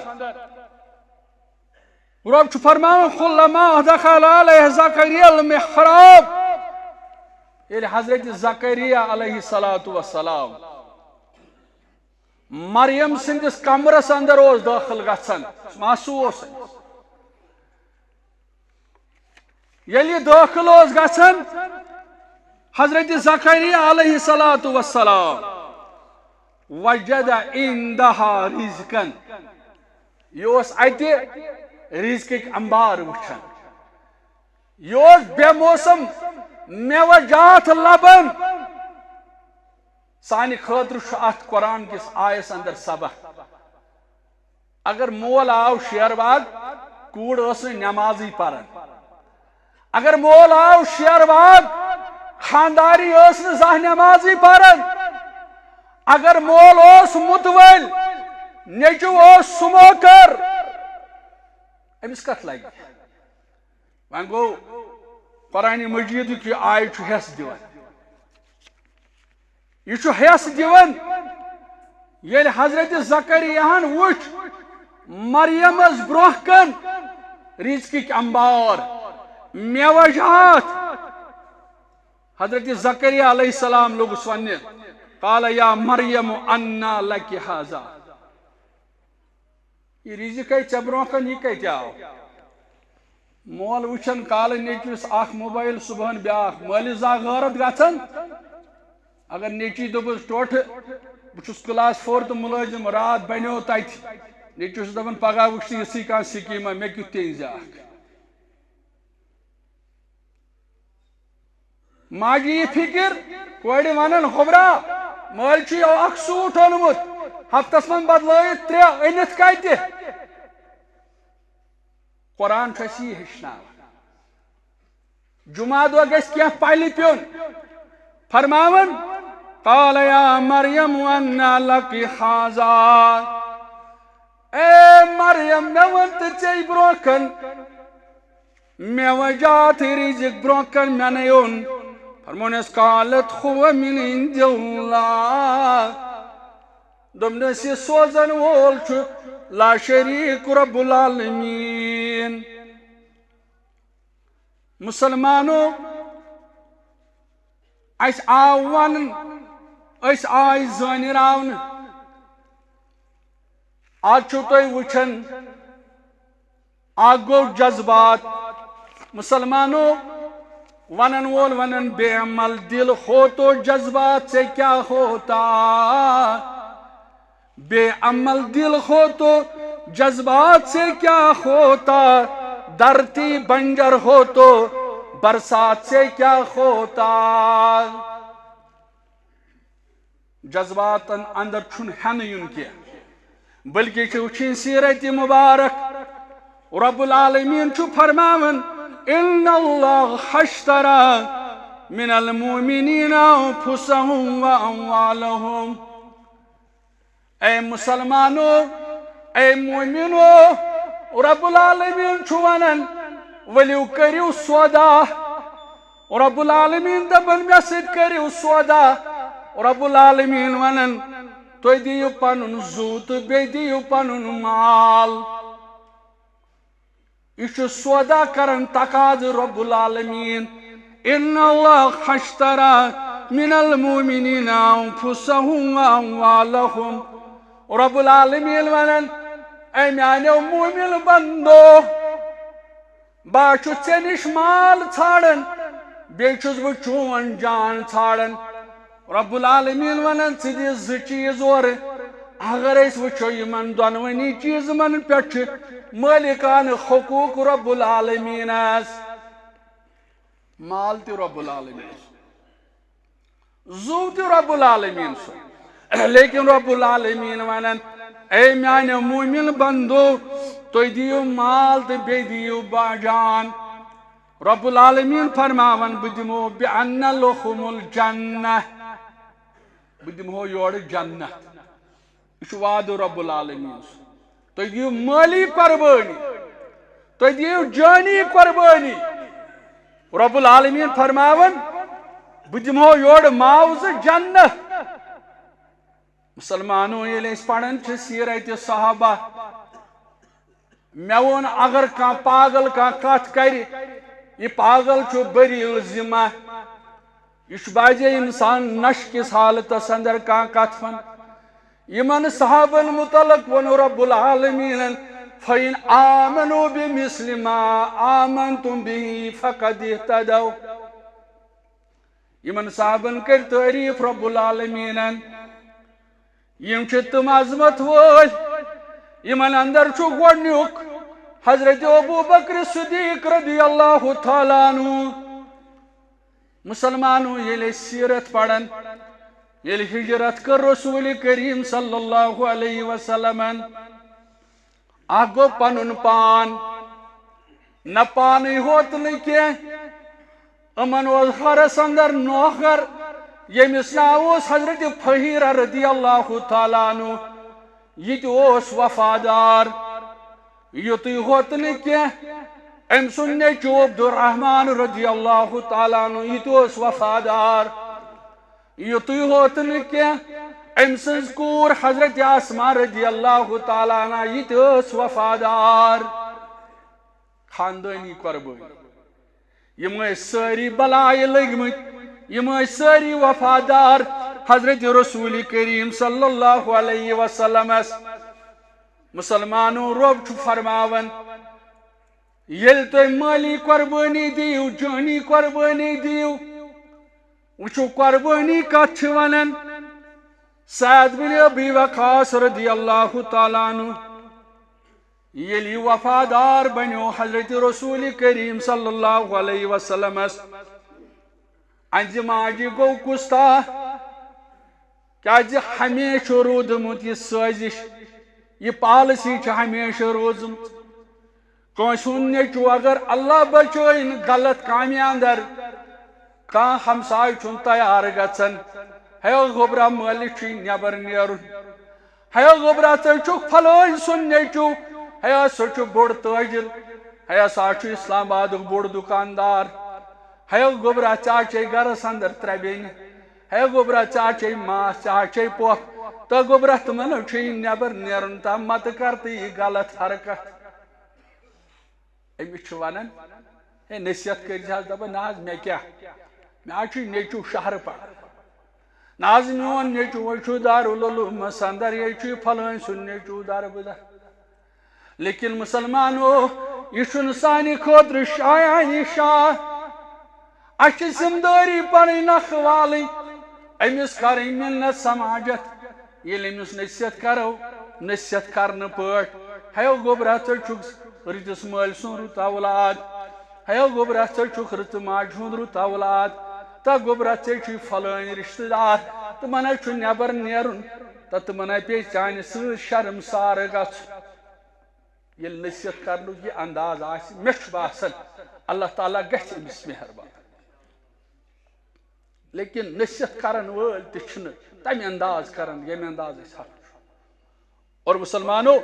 رۄب چھُ فرماوان، کلما دخل علیہ زکریا المحراب، ییٚلہِ حضرت زکریا علیہ الصلوۃ والسلام مریم سٕنٛدِس کمرس اندر اوس دٲخل گژھان، سُہ محسوس اوس۔ ییٚلہِ یہِ دٲخل اوس گژھان، حضرت زکریا علیہ الصلوۃ والسلام، وجد عندها رزقا، یہِ اوس اتہِ رزقٕکۍ انبار وٕچھان۔ یہِ اوس بے موسم میوٕ جات لبان۔ سانہِ خٲطرٕ چھُ اتھ قرآن کِس آیس اندر سبق۔ اگر مول آو شیر باغ، کوٗر ٲس نہٕ نمازٕے پران۔ اگر مول آو شیر باغ، خانداری ٲس نہٕ زانٛہہ نمازٕے پران۔ اگر مول اوس مُتوٲلۍ، نیٚچو اوس سموکر، أمِس کتھ لگہِ؟ وۄنۍ گوٚو، قرآن مجیدُک یہِ آیہِ چھُ حٮ۪س دِوان۔ یہِ چھُ حٮ۪س دِوان، ییٚلہِ حضرت زکریاہن وُچھ مریمس برونٛہہ کن رزقٕکۍ انبار، میوٕ جات۔ حضرت زکریا علیہ السلام لوٚگُس وننہِ، قال یا مریم انا لک ھذا۔ یہِ رِزق ہے ژےٚ برونٛہہ کَنہِ، یہِ کَتہِ آو؟ مول وٕچھان کالہٕ نیٚچوِس اکھ موبایل، صُبحن بیٛاکھ۔ مٲلِس زا غٲرت گژھان، اگر نیٚچی دوٚپُس، "ٹوٹھٕ، بہٕ چھُس کلاس فورتھ مُلٲزِم، راتھ بنیو تَتہِ۔" نیٚچوِس دَپان، "پگاہ وٕچھ ژٕ یِژھٕے کانٛہہ سکیٖما، مےٚ کیُتھ تہِ أنۍ زِ اکھ۔" ماجہِ یی فِکر، کورِ وَنان، "ہُبرا، مٲلۍ چھُ یہِ اکھ سوٗٹ اوٚنمُت، ہفتس منٛز بدلٲیِتھ ترٛےٚ، أنِتھ کَتہِ؟" قرآن چھُ اَسہِ یی ہیٚچھناوان۔ جمعہ دۄہ گژھِ کینٛہہ پلہِ پیوٚن۔ فرماوان، "قال یا مریم انا لک ھذا۔" اے مریم، مےٚ ووٚن تہٕ ژےٚ برونٛہہ کَن، مےٚ وجاتھ رِزق برونٛہہ کَن، مےٚ نے اوٚن۔ فرمونس، "قالت ھو من عند اللہ۔" دوٚپنس، یہِ سوزن وول چھُ لا شریک رب العالمین۔ مسلمانو، اَسہِ آو وننہٕ، أسۍ آے زٲنراونہٕ۔ آز چھِو تُہۍ وٕچھان، اکھ گوٚو جذبات۔ مسلمانو، ونن وول ونان، "بے عمل دل ہو تو جذبات سے کیا ہوتا؟" بے عمل دل ہو تو جذبات سے کیا ہوتا، دھرتی بنجر ہو تو برسات سے کیا ہوتا۔ جذباتن اندر چھُنہٕ ہٮ۪نہٕ یُن کینٛہہ، بلکہِ چھِ وٕچھِنۍ سیرت مبارک۔ رب العالمین چھُ فرماوان، "ان اللہ اشتری من المؤمنین انفسهم و اموالهم۔" اے مسلمانو، اے مومنو، رب العالمین چھُ ونان، "ؤلِو کٔرِو سودا۔" رب العالمین دپان، "مےٚ سۭتۍ کٔرِو سودا۔" رب العالمین ونان، "تُہۍ دِیِو پنُن زُو تہٕ بیٚیہِ دِیِو پنُن مال۔" یہِ چھُ سودا کران تقاضہٕ رب العالمین۔ ان اللہ اشتری من المؤمنین انفسهم و اموالهم۔ رب العالمین ونان، اے میانیو مومن بندو، بہٕ چھُس ژےٚ نِش مال ژھانڈان، بیٚیہِ چھُس بہٕ چون جان ژھانڈان۔ رب العالمین ونان، ژٕ دِ زٕ چیٖز اورٕ۔ اگر أسۍ وٕچھو، یِمن دۄنوٕنی چیٖزن پٮ۪ٹھ چھِ مٲلکانہٕ حقوق رب العالمینس، مال تہِ رب العالمین سُنٛد، زُو تہِ رب العالمین سُنٛد۔ لیکن رب العالمین ونان، اے میانیو مومن بندو، تُہۍ دِیِو مال تہٕ بیٚیہِ دِیِو با-، جان۔ رب العالمین فرماوان، بہٕ دِمو بِأَنَّ لَهُمُ الْجَنَّةَ، بہٕ دِمہو یورٕ جنت۔ یہِ چھُ وعدٕ رب العالمین سُنٛد۔ تُہۍ دِیِو مٲلی قربٲنی، تُہۍ دِیِو جٲنی قربٲنی۔ رب العالمین فرماوان، بہٕ دِمہو یورٕ معاوضہٕ جنت۔ مسلمانو، ییٚلہِ أسۍ پران چھِ سیرت صحابہ، مےٚ ووٚن، اگر کانٛہہ پاگل کانٛہہ کتھ کرِ، یہِ پاگل چھُ بری الذمہ۔ یہِ چھُ بعضے انسان نشہِ کِس حالتس اندر کانٛہہ کتھ ونان۔ یِمن صحابن متعلق ووٚن رب العالمینن، "فَإِنْ آمَنُوا بِمِثْلِ مَا آمَنْتُمْ بِهِ فَقَدِ اهْتَدَوْا۔" یِمن صحابن کٔرۍ تعریف رب العالمینن۔ یِم چھِ تِم عظمت وٲلۍ، یِمن اندر چھُ گۄڈنیُک حضرت ابو بکر صدیق رضی اللہ تعالیٰ عنہ۔ مسلمانو، ییٚلہِ أسۍ سیرت پران، ییٚلہِ ہجرت کٔر رسول کریم صلی اللہ علیہ وسلمن، اکھ گوٚو پنُن پان، نہ پانٕے ہوت نہٕ کینٛہہ، یِمن اوس گرس اندر نوکر، ییٚمِس ناو اوس حضرت فہیرہ رضی اللہ تعالیٰ عنہ۔ یہِ تہِ اوس وفادار۔ یُتُے ہوت نہٕ کینٛہہ، أمۍ سُنٛد نیٚچوٗ عبدالرحمان رضی اللہ تعالیٰ عنہ، یہِ تہِ اوس وفادار۔ یُتُے ہوت نہٕ کینٛہہ، أمۍ سٕنٛز کوٗر حضرت آسما رضی اللہ تعالیٰ عنہا، یہِ تہِ ٲس وفادار۔ خاندٲنی قربٲنی۔ یِم ٲسۍ سٲری بلایہِ لٔگۍ مٕتۍ، یِم ٲسۍ سٲری وفادار حضرت رسول کریم صلی اللہ علیہ وسلمس۔ مسلمانو، رۄب چھُ فرماوان، ییٚلہِ تُہۍ مٲلی قۄربٲنی دِیِو، جٲنی قۄربٲنی دِیِو، وٕچھِو، قۄربٲنی کتھ چھِ ونان۔ سعد بن ابی وقاص رضی اللہ تعالیٰ عنہ، ییٚلہِ یہِ وفادار بنیو حضرت رسول کریم صلی اللہ علیہ وسلمس، اہنزِ ماجہِ گوٚو گُستاخ، کیازِ ہمیشہٕ چھُ روٗدمُت یہِ سٲزِش، یہِ پالسی چھِ ہمیشہٕ روٗزمٕژ۔ کٲنٛسہِ ہُنٛد نیٚچوٗ اگر اللہ بچٲیِن غلط کامہِ اندر، کانٛہہ ہمسایہِ چھُنہٕ تیار گژھان، ہے گوٚبرا، مٲلِس چھُے نٮ۪بر نیرُن۔ ہے گوٚبرا، ژٕ چھُکھ فلٲنۍ سُنٛد نیٚچوٗ، ہے سُہ چھُ بوٚڑ تٲجِر، ہے سُہ چھُ اسلام آبادُک بوٚڑ دُکاندار۔ ہے گوٚبرا، ژےٚ چھے گرس اندر ترٛےٚ بیٚنہِ۔ ہے گوٚبرا، ژےٚ چھے ماس، ژےٚ چھے پۄپھ۔ تہٕ گوٚبرا، تِمن چھُے نٮ۪بر نیرُن، تہٕ مہ تہٕ کر تہٕ یہِ غلط حرکت۔ أمِس چھِ ونان، ہے، نصیحت کٔرۍ زِ حظ۔ دپان، نہ حظ، مےٚ کیٛاہ؟ مےٚ حظ چھُے نیٚچوٗ شہرٕ پران۔ نہ حظ، میون نیٚچوٗ حظ چھُ دارالعلومس اندر، یے چھُ فلٲنۍ سُنٛد نیٚچوٗ دربٕدر۔ لیکن مسلمانو، یہِ چھُنہٕ سانہِ خٲطرٕ شایان یہِ شاہ۔ اَسہِ چھِ ذمہٕ دٲری پنٕنۍ نکھٕ والٕنۍ، أمِس کرٕنۍ منت سماجت۔ ییٚلہِ أمِس نصیحت کرو، نصیحت کرنہٕ پٲٹھۍ، ہے گوٚبرا، ژٕ چھُکھ رٕتِس مٲلۍ سُنٛد رُت اولاد، ہے گوٚبرا، ژٕ چھُکھ رٕژٕ ماجہِ ہُنٛد رُت اولاد، تہٕ گوٚبرا، ژےٚ چھُے فلٲنۍ رشتہٕ دار، تِمن حظ چھُ نٮ۪بر نیرُن، تہٕ تِمن حظ پیٚیہِ چانہِ سۭتۍ شرمسار گژھُن۔ ییٚلہِ نصیحت کرنُک یہِ انداز آسہِ، مےٚ چھُ باسان، اللہ تعالیٰ گژھِ أمِس مہربان۔ لیکن نصیحت کرن وٲلۍ تہِ چھِنہٕ تمہِ انداز کران، ییٚمہِ انداز أسۍ حق چھُ۔ اور مسلمانو،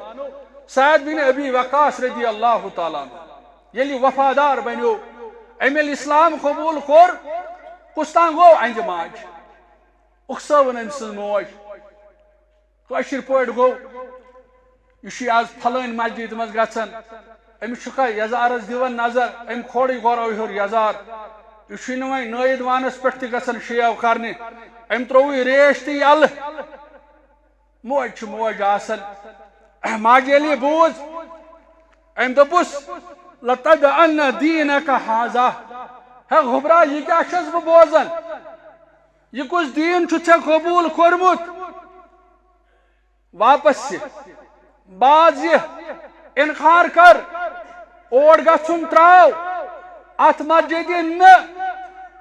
سعد بن ابی وقاص رضی اللہ تعالیٰ عنہ ییٚلہِ وفادار بنیو، أمۍ ییٚلہِ اسلام قبول کوٚر، کُس تام گوٚو اہنزِ ماجہِ، اُکسٲوٕن أمۍ سٕنٛز موج۔ کٲشِر پٲٹھۍ گوٚو، یہِ چھُ آز فلٲنۍ مسجد منٛز گژھان، أمِس چھُکھا یزارس دِوان نظر، أمۍ کھولٕے گۄرو ہیوٚر یزار۔ یہِ چھُے نہٕ وۄنۍ نٲیِد وانس پٮ۪ٹھ تہِ گژھان شیو کرنہِ، أمۍ ترٛووُے ریش تہِ یلہٕ۔ موج چھِ موج آسان۔ ماجہِ ییٚلہِ یہِ بوٗز، أمۍ دوٚپُس، "لتدعن دینک ہذا"، ہے گوٚبرا، یہِ کیٛاہ چھَس بہٕ بوزان؟ یہِ کُس دیٖن چھُ ژےٚ قبوٗل کوٚرمُت؟ واپس یہِ، باز یہِ، انکار کر، اور گژھُن تراو، اتھ مسجدِ نہٕ،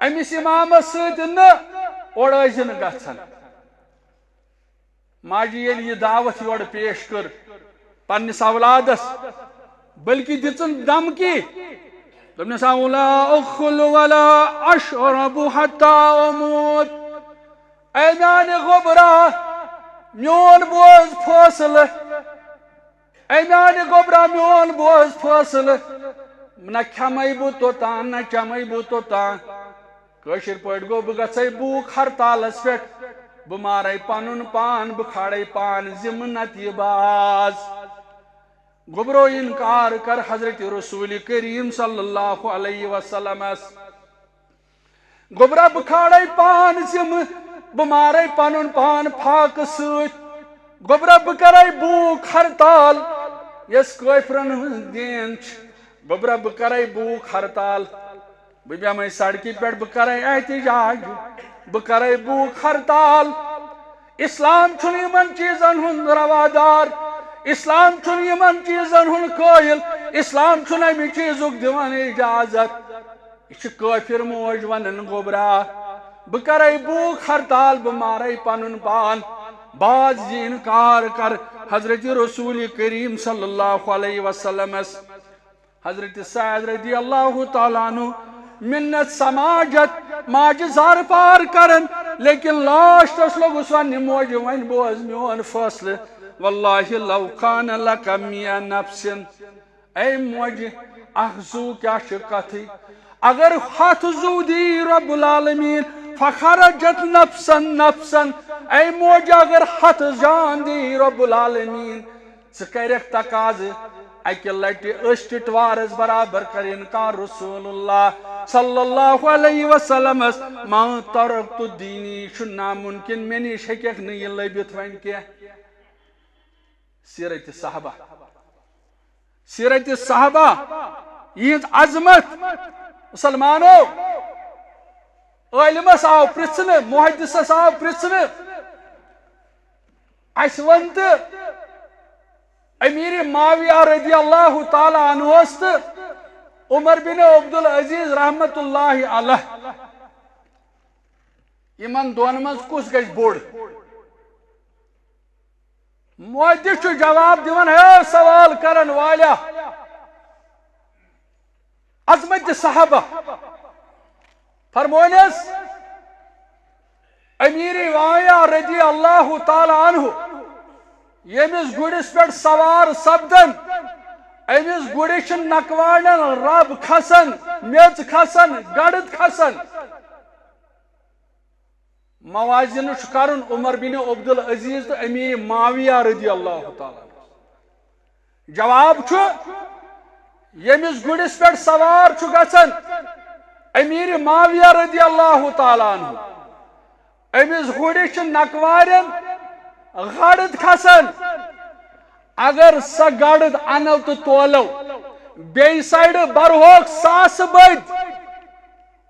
أمِس امامس سۭتۍ نہٕ، اور ٲسۍ زِ نہٕ گژھان۔ ماجہِ ییٚلہِ یہِ دعوت یورٕ پیش کٔر پننِس اولادس، بلکہِ دِژٕن دھمکی، دوٚپنس، "لا اکل ولا اشرب حتی اموت"۔ اے میانہِ گوٚبرا، میون بوز فٲصلہٕ۔ اے میانہِ گوٚبرا، میون بوز فٲصلہٕ۔ نہ کھٮ۪مَے بہٕ توٚتام، نہ چٮ۪مَے بہٕ توٚتام۔ کٲشِر پٲٹھۍ گوٚو، بہٕ گژھَے بھوٗک ہرتالَس پٮ۪ٹھ۔ بہٕ مارَے پَنُن پان، بہٕ کھارَے پان ذِمہٕ نتہِ باز۔ گوٚبرو، اِنکار کر حضرت رسول کریم صلی اللہ علیہ وسلمس۔ گوٚبرا، بہٕ کھارے پان ذِمہٕ، بہٕ مارے پنُن پان فاقہٕ سۭتۍ۔ گوٚبرا، بہٕ کرے بھوٗک ہرتال، یۄس کٲفرن ہٕنٛز دین چھِ۔ گوٚبرا، بہٕ کرے بھوٗک ہرتال، بہٕ بیٚہمے سڑکہِ پٮ۪ٹھ، بہٕ کرے احتجاج، بہٕ کرے بھوٗک ہرتال۔ اسلام چھُنہٕ یِمن چیٖزن ہُنٛد روادار، اسلام چھُنہٕ یِمن چیٖزن ہُنٛد قٲیِل، اسلام چھُنہٕ امہِ چیٖزُک دِوان اجازت۔ یہِ چھِ کٲفِر موج ونان، گوٚبرا، بہٕ کرے بھوٗک ہرتال، بہٕ مارے پنُن پان۔ باز یہِ اِنکار کر حضرت رسول کریم صلی اللہ علیہ وسلمس۔ حضرت سعد رضی اللہ تعالیٰ عنہ منت سماجت، ماجہِ زار پار کران، لیکن لاسٹس لوٚگُس وننہِ، موجہِ وۄنۍ بوز میون فٲصلہٕ، واللہ لو کان لک مئة نفس۔ اے موجہِ، اکھ زُو کیٛاہ چھِ کتھٕے؟ اگر ہتھ زُو دی رب العالمین، فخرجت نفسا نفسا، اے موجہِ، اگر ہتھ جان دی رب العالمین، ژٕ کرکھ تقاضہٕ اکہِ لٹہِ أسۍ ٹِٹوارس برابر کرن کا رسول اللہ صلی اللہ علیہ وسلمس، ما ترکت دینی، یہِ چھُ ناممکن، مےٚ نِش ہیٚککھ نہٕ یہِ لٔبِتھ وۄنۍ کینٛہہ۔ سیرت صحابہ، سیرت صحابہ، یہنز عظمت۔ مسلمانو، عالمس آو پرژھنہٕ، محدثس آو پرژھنہٕ، اسہِ ون تہٕ امیر معاویہ رضی اللہ تعالیٰ عنہ تہٕ عمر بن عبدالعزیز رحمت اللہ علیہ، یمن دۄن منٛز کُس گژھِ بوٚڑ؟ محدث چھُ جواب دِوان، ہے سوال کرن والیا، عظمت صحابہ۔ فرمونس، امیر معاویہ رضی اللہ تعالیٰ عنہ ییٚمِس گُرِس پٮ۪ٹھ سوار سپدن، أمِس گُرِس چھِ نکوارٮ۪ن رب کھسان، میٚژ کھسان، گڑد کھسان۔ موازنہٕ چھُ کرُن عمر بن عبدالعزیز تہٕ امیر معاویہ رضی اللہ تعالیٰ عنہ۔ جواب چھُ، ییٚمِس گُرِس پٮ۪ٹھ سوار چھُ گژھان امیر معاویہ رضی اللہ تعالیٰ عنہ، أمِس گُرِس چھِ نکوارٮ۪ن گڑد کھسان۔ اگر سۄ گڑد انو تہٕ تولو، بیٚیہِ سایڈٕ برہوکھ ساسہٕ بٔدۍ۔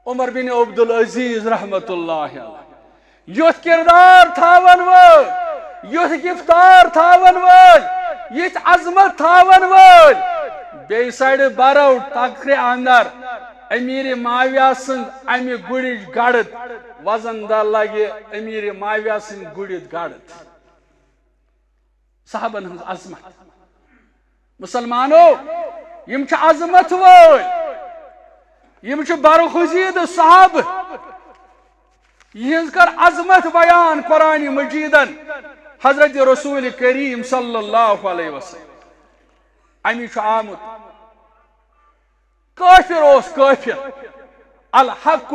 عمر بن عبدالعزیز رحمت اللہ علیہ۔ یُتھ کردار تھاون وٲلۍ، یُتھ گفتار تھاون وٲلۍ، یِتھ عظمت تھاون وٲلۍ۔ بیٚیہِ سایڈٕ برو ٹکرِ اندر امیر معاویہ سٕنٛز امہِ گُرِچ گڑد، وزن دار لگہِ امیر معاویہ سٕنٛدِ گُرِ گڑد۔ صحابن ہٕنٛز عظمت۔ مسلمانو، یِم چھِ عظمت وٲلۍ، یِم چھِ برگزیدٕ صحابہٕ۔ یِہٕنٛز کٔر عظمت بیان قرآن مجیدن حضرت رسول کریم صلی اللہ علیہ وسلم۔ امی چھُ آمُت، کٲفِر اوس کٲفِر، الحق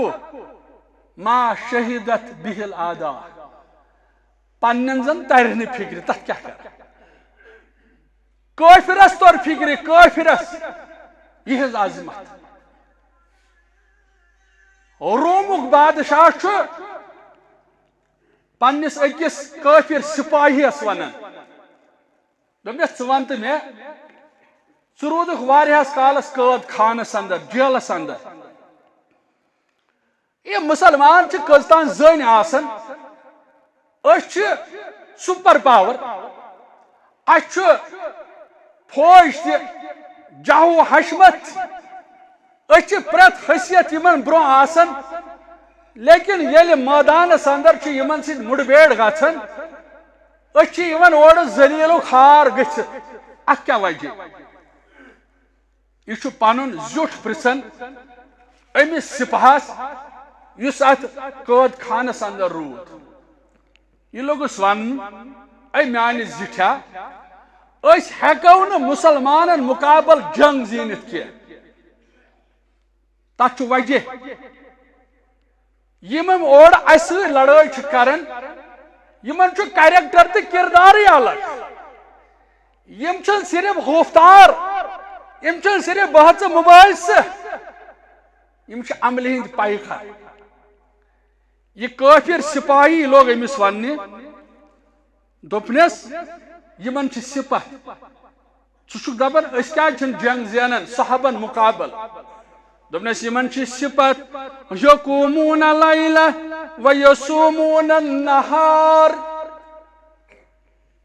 ما شہدت بہ الاعداء۔ پننٮ۪ن زن ترِ نہٕ فکرِ، تتھ کیٛاہ کرٕ؟ کٲفرس توٚر فکرِ، کٲفرس یِہٕنٛز عظمت۔ رومُک بادشاہ چھُ پننِس أکِس کٲفر سپاہیس ونان، دوٚپنس، "ژٕ ون تہٕ مےٚ، ژٕ روٗدُکھ واریاہس کالس قٲد خانس اندر، جیلس اندر۔ یہِ مسلمان چھِ کٔژتام زٔنۍ آسان، أسۍ چھِ سپر پاور، اسہِ چھُ فوج تہِ، جاہ و حشمت، أسۍ چھِ پرٛٮ۪تھ حیثیت یِمن برونٛہہ آسان، لیکن ییٚلہِ مٲدانس اندر چھُ یِمن سۭتۍ مُڑبیڑ گژھان، أسۍ چھِ یِوان اورٕ ذلیل و خوار گٔژھِتھ۔ اتھ کیٛاہ وجہ؟" یہِ چھُ پنُن زیُٹھ پرژھان أمِس سپاہس، یُس اتھ قٲد خانس اندر روٗد۔ یہِ لوٚگُس ونُن، "اے میانہِ زِٹھیا، أسۍ ہٮ۪کو نہٕ مسلمانن مقابل جنگ زیٖنِتھ کینٛہہ۔ تتھ چھُ وجہ۔ یِم یِم اورٕ اسہِ سۭتۍ لڑٲے چھِ کران، یِمن چھُ کریکٹر تہٕ کردارٕے الگ۔ یِم چھِنہٕ صرف گفتار، یِم چھِنہٕ صرف بحث مباحثہٕ، یِم چھِ عملہِ ہٕنٛدۍ پیخر۔" یہِ کٲفر سپاہی لوٚگ أمِس وننہِ، دوٚپنس، "یِمن چھِ صفت۔ ژٕ چھُکھ دپان أسۍ کیازِ چھِنہٕ جنگ زینان صحابن مقابل؟" دوٚپنس، "یِمن چھِ صفت، یقومون اللیل و یصومون النہار۔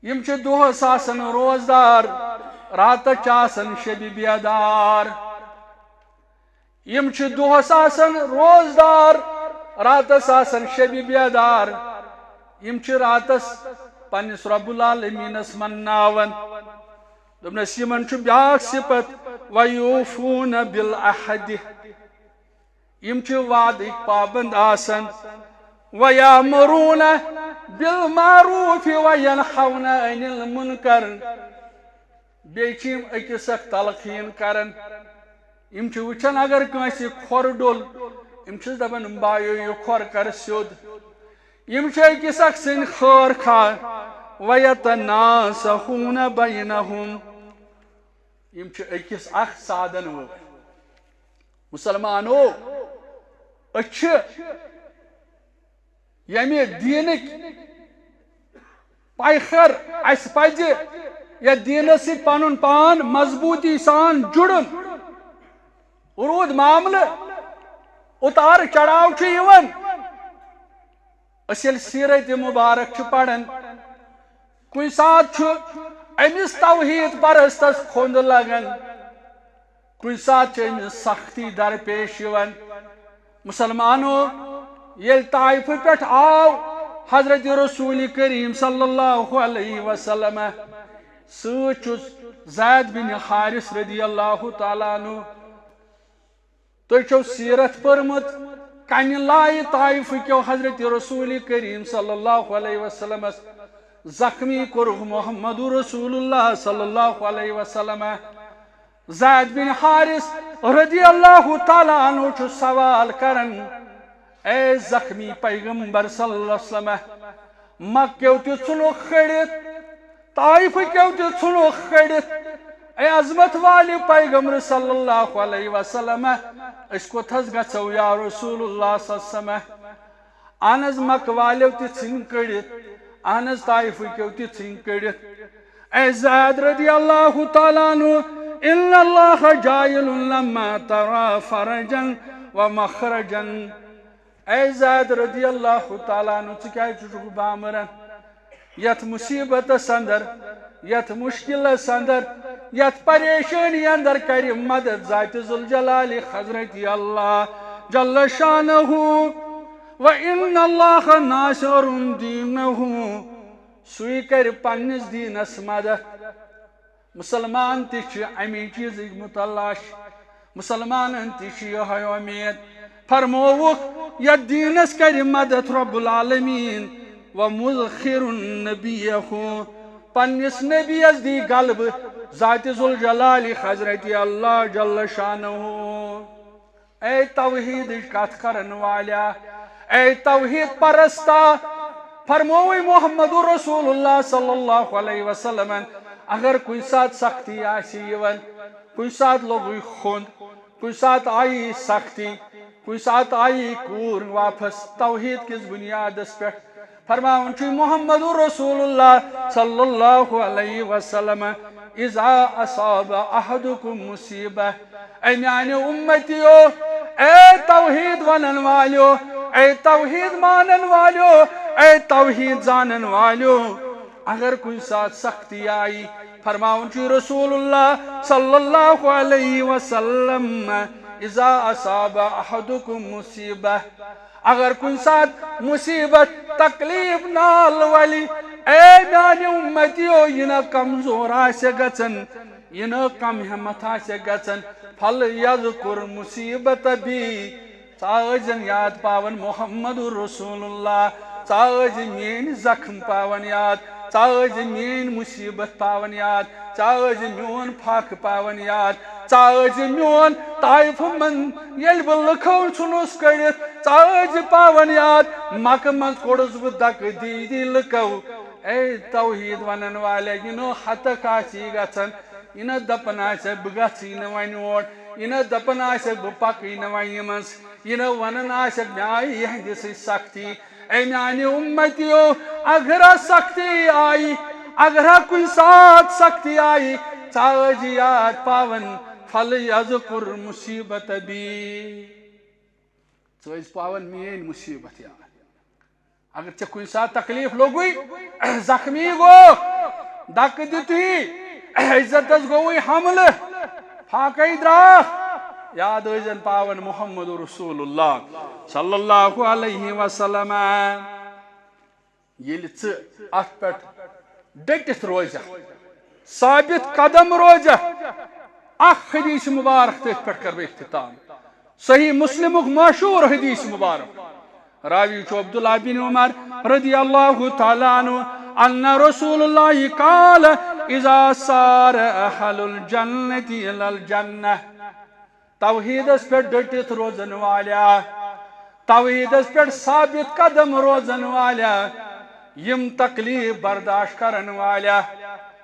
یِم چھِ دۄہس آسان روزدار، راتس چھِ آسان شبِ بیدار۔" یِم چھِ دۄہس آسان روزدار، راتس آسان شبِ بیدار۔ یِم چھِ راتس پننِس رب العالمینس مناوان۔ دوٚپنس، یِمن چھُ بیاکھ صفت، "ویوفون بالعہد"۔ یِم چھِ وعدٕکۍ پابند آسان۔ "ویامرون بالمعروف وینہون عن المنکر"۔ بیٚیہِ چھِ یِم أکِس اکھ تلقیٖن کران۔ یِم چھِ وٕچھان اگر کٲنٛسہِ کھۄر ڈوٚل، یِم چھِس دپان، "بایو، یہِ کھۄر کر سیوٚد۔" یِم چھِ أکِس اکھ سٕنٛدۍ خٲر خواہ۔ "ویتناصحون بینہم"۔ یِم چھِ أکِس اکھ سادن وٲلۍ۔ مسلمانو، أسۍ چھِ ییٚمہِ دیٖنٕکۍ پیخر، اَسہِ پَزِ یتھ دیٖنس سۭتۍ پنُن پان مضبوٗطی سان جُڑُن۔ روٗد معاملہٕ، اُتار چڑاو چھُ یِوان۔ أسۍ ییٚلہِ سیرت مبارک چھِ پران، کُنہِ ساتہٕ چھُ أمِس توحید پرستس کھوٚنٛد لگان، کُنہِ ساتہٕ چھِ أمِس سختی درپیش یِوان۔ مسلمانو، ییٚلہِ طائفہٕ پٮ۪ٹھ آو حضرت رسول کریم صلی اللہ علیہ وسلم، سۭتۍ چھُس زید بن حارث رضی اللہ تعالیٰ عنہ۔ تۄہہِ چھو سیرت پٔرمٕژ، کنہِ لایہِ طائفہٕ کیو حضرت رسول کریم صلی اللہ علیہ وسلمس زخمی کوٚرُکھ محمد رسول اللہ صلی اللہ علیہ وسلم۔ زید بن حارث رضی اللہ تعالیٰ عنہ چھُ سوال کران، اے زخمی پیغمبر صلی اللہ علیہ وسلم، مکیو تہِ ژھُنُکھ کھٔڑِتھ، طائفہٕ کیو تہِ ژھُنُکھ کھٔڑِتھ۔ اے عظمت والہِ پیغمبر صلی اللہ علیہ وسلم، أسۍ کوٚت حظ گژھو یا رسول اللہ صلی اللہ علیہ وسلم؟ اہن حظ، مکہ والیو تہِ ژھٕنۍ کٔڑِتھ، اہن حظ، طائفہٕ کیو تہِ ژھٕنۍ کٔڑِتھ۔ اے زید رضی اللہ تعالیٰ عنہ، ان اللہ جاعل لما ترى فرجا ومخرجا۔ اے زید رضی اللہ تعالیٰ عنہ، ژٕ کیازِ چھُکھ بامبران؟ یتھ مصیبتس اندر، یتھ مشکلس اندر، یتھ پریشانی اندر کرِ مدد ذات ذوالجلال حضرت اللہ جل شانہ۔ وان اللہ ناصر دینہ، سُے کرِ پننِس دیٖنس مدد۔ مسلمان تہِ چھِ اَمی چیٖزٕکۍ متلاش۔ مسلمانن تہِ چھِ یِہوٚے اُمید۔ فرمووُکھ، یَتھ دیٖنس کرِ مدد رب العالمین، ومذخر نبیہ، پننِس نبیَس دی غلبہٕ، ذات ذوالجلال حضرت اللہ جل شانہ۔ اے توحیدٕچ کتھ کرن والیا، اے توحید پرستا، فرمووٕے محمد رسول اللہ صلی اللہ علیہ وسلمن، اگر کُنہِ ساتہٕ سختی آسہِ یِوان، کُنہِ ساتہٕ لوٚگُے کھوٚنٛد، کُنہِ ساتہٕ آیی سختی، کُنہِ ساتہٕ آیی کوٗر واپس توحید کِس بُنیادس پٮ۪ٹھ، فرماوان چھُ محمد رسول اللہ صلی اللہ علیہ وسلم، اذا اصاب احدکم مصیبہ، اے میانہِ امتیو، اے توحید ونن والیو، اے توحید مانن والیو، اے توحید زانن والیو، اگر کُنہِ ساتہٕ سختی آیی، فرماوان چھُ رسول اللہ صلی اللہ علیہ وسلم، اذا اصاب احدکم مصیبہ، اگر کُنہِ ساتہٕ مصیبت، تکلیف، نال ولی، اے میانہِ امتیو، یہِ نہ کمزور آسہِ گژھن، یہِ نہ کم ہمت آسہِ گژھن، فل یذکر مصیبت بی، ژٕ ٲسۍزٮ۪ن یاد پاوان محمد رسول اللہ، ژٕ ٲسۍزِ میٲنۍ زخم پاوان یاد، ژٕ ٲسۍزِ میٲنۍ مصیبت پاوان یاد، ژٕ ٲسۍزِ میون فاقہٕ پاوان یاد، ژٕ ٲسۍزِ میون طائفہٕ منٛز ییٚلہِ بہٕ لُکو ژھُنُس کٔڑِتھ، ژٕ ٲسۍزِ پاوان یاد، مکہٕ منٛز کوٚڑُس بہٕ دکہٕ دی دی لُکو۔ اے توحید ونن والے، یہِ نہٕ ہتک آسی گژھان، یہِ نہٕ دپان آسہِ بہٕ گژھٕے نہٕ وۄنۍ اور، یہِ نہٕ دپان آسہِ بہٕ پکٕے نہٕ وۄنۍ یِمن سۭتۍ، یہِ نہٕ ونان آسہِ مےٚ آیہِ یِہنٛدِ سۭتۍ سختی۔ اے میانہِ امتیو، اگرا سختی آیہِ، اگرا کُنہِ ساتہٕ سختی آیہِ، ژٕ ٲسۍزِ یاد پاوان، فل یذکر مصیبت بی۔ ژٕ ٲسۍ پاوان میٲنۍ مصیبت یاد۔ اگر ژےٚ کُنہِ ساتہٕ تکلیف لوٚگُے، زخمی گوٚو، دکہٕ دِتُے، عزتس گوٚوُے حملہٕ، فاقے درٛاکھ، یاد ٲسۍزٮ۪ن پاوان محمد رسول اللہ صلی اللہ علیہ وسلم۔ ییٚلہِ ژٕ اتھ پٮ۪ٹھ ڈٔٹِتھ روزکھ، ثابت قدم روزکھ، اکھ حدیث مبارک تٔتھۍ پٮ۪ٹھ کرٕ بہٕ اختتام۔ صحیح مسلمُک مشہوٗر حدیث مبارک۔ راوی چھُ عبداللہ بن عمر رضی اللہ تعالیٰ عنہ، ان رسول اللہ قال، اذا سار اہل الجنة الی الجنہ۔ توحیدس پٮ۪ٹھ ڈٔٹِتھ روزن والیا، توحیدس پٮ۪ٹھ ثابت قدم روزن والیا، یِم تکلیف برداشت کرن والیا،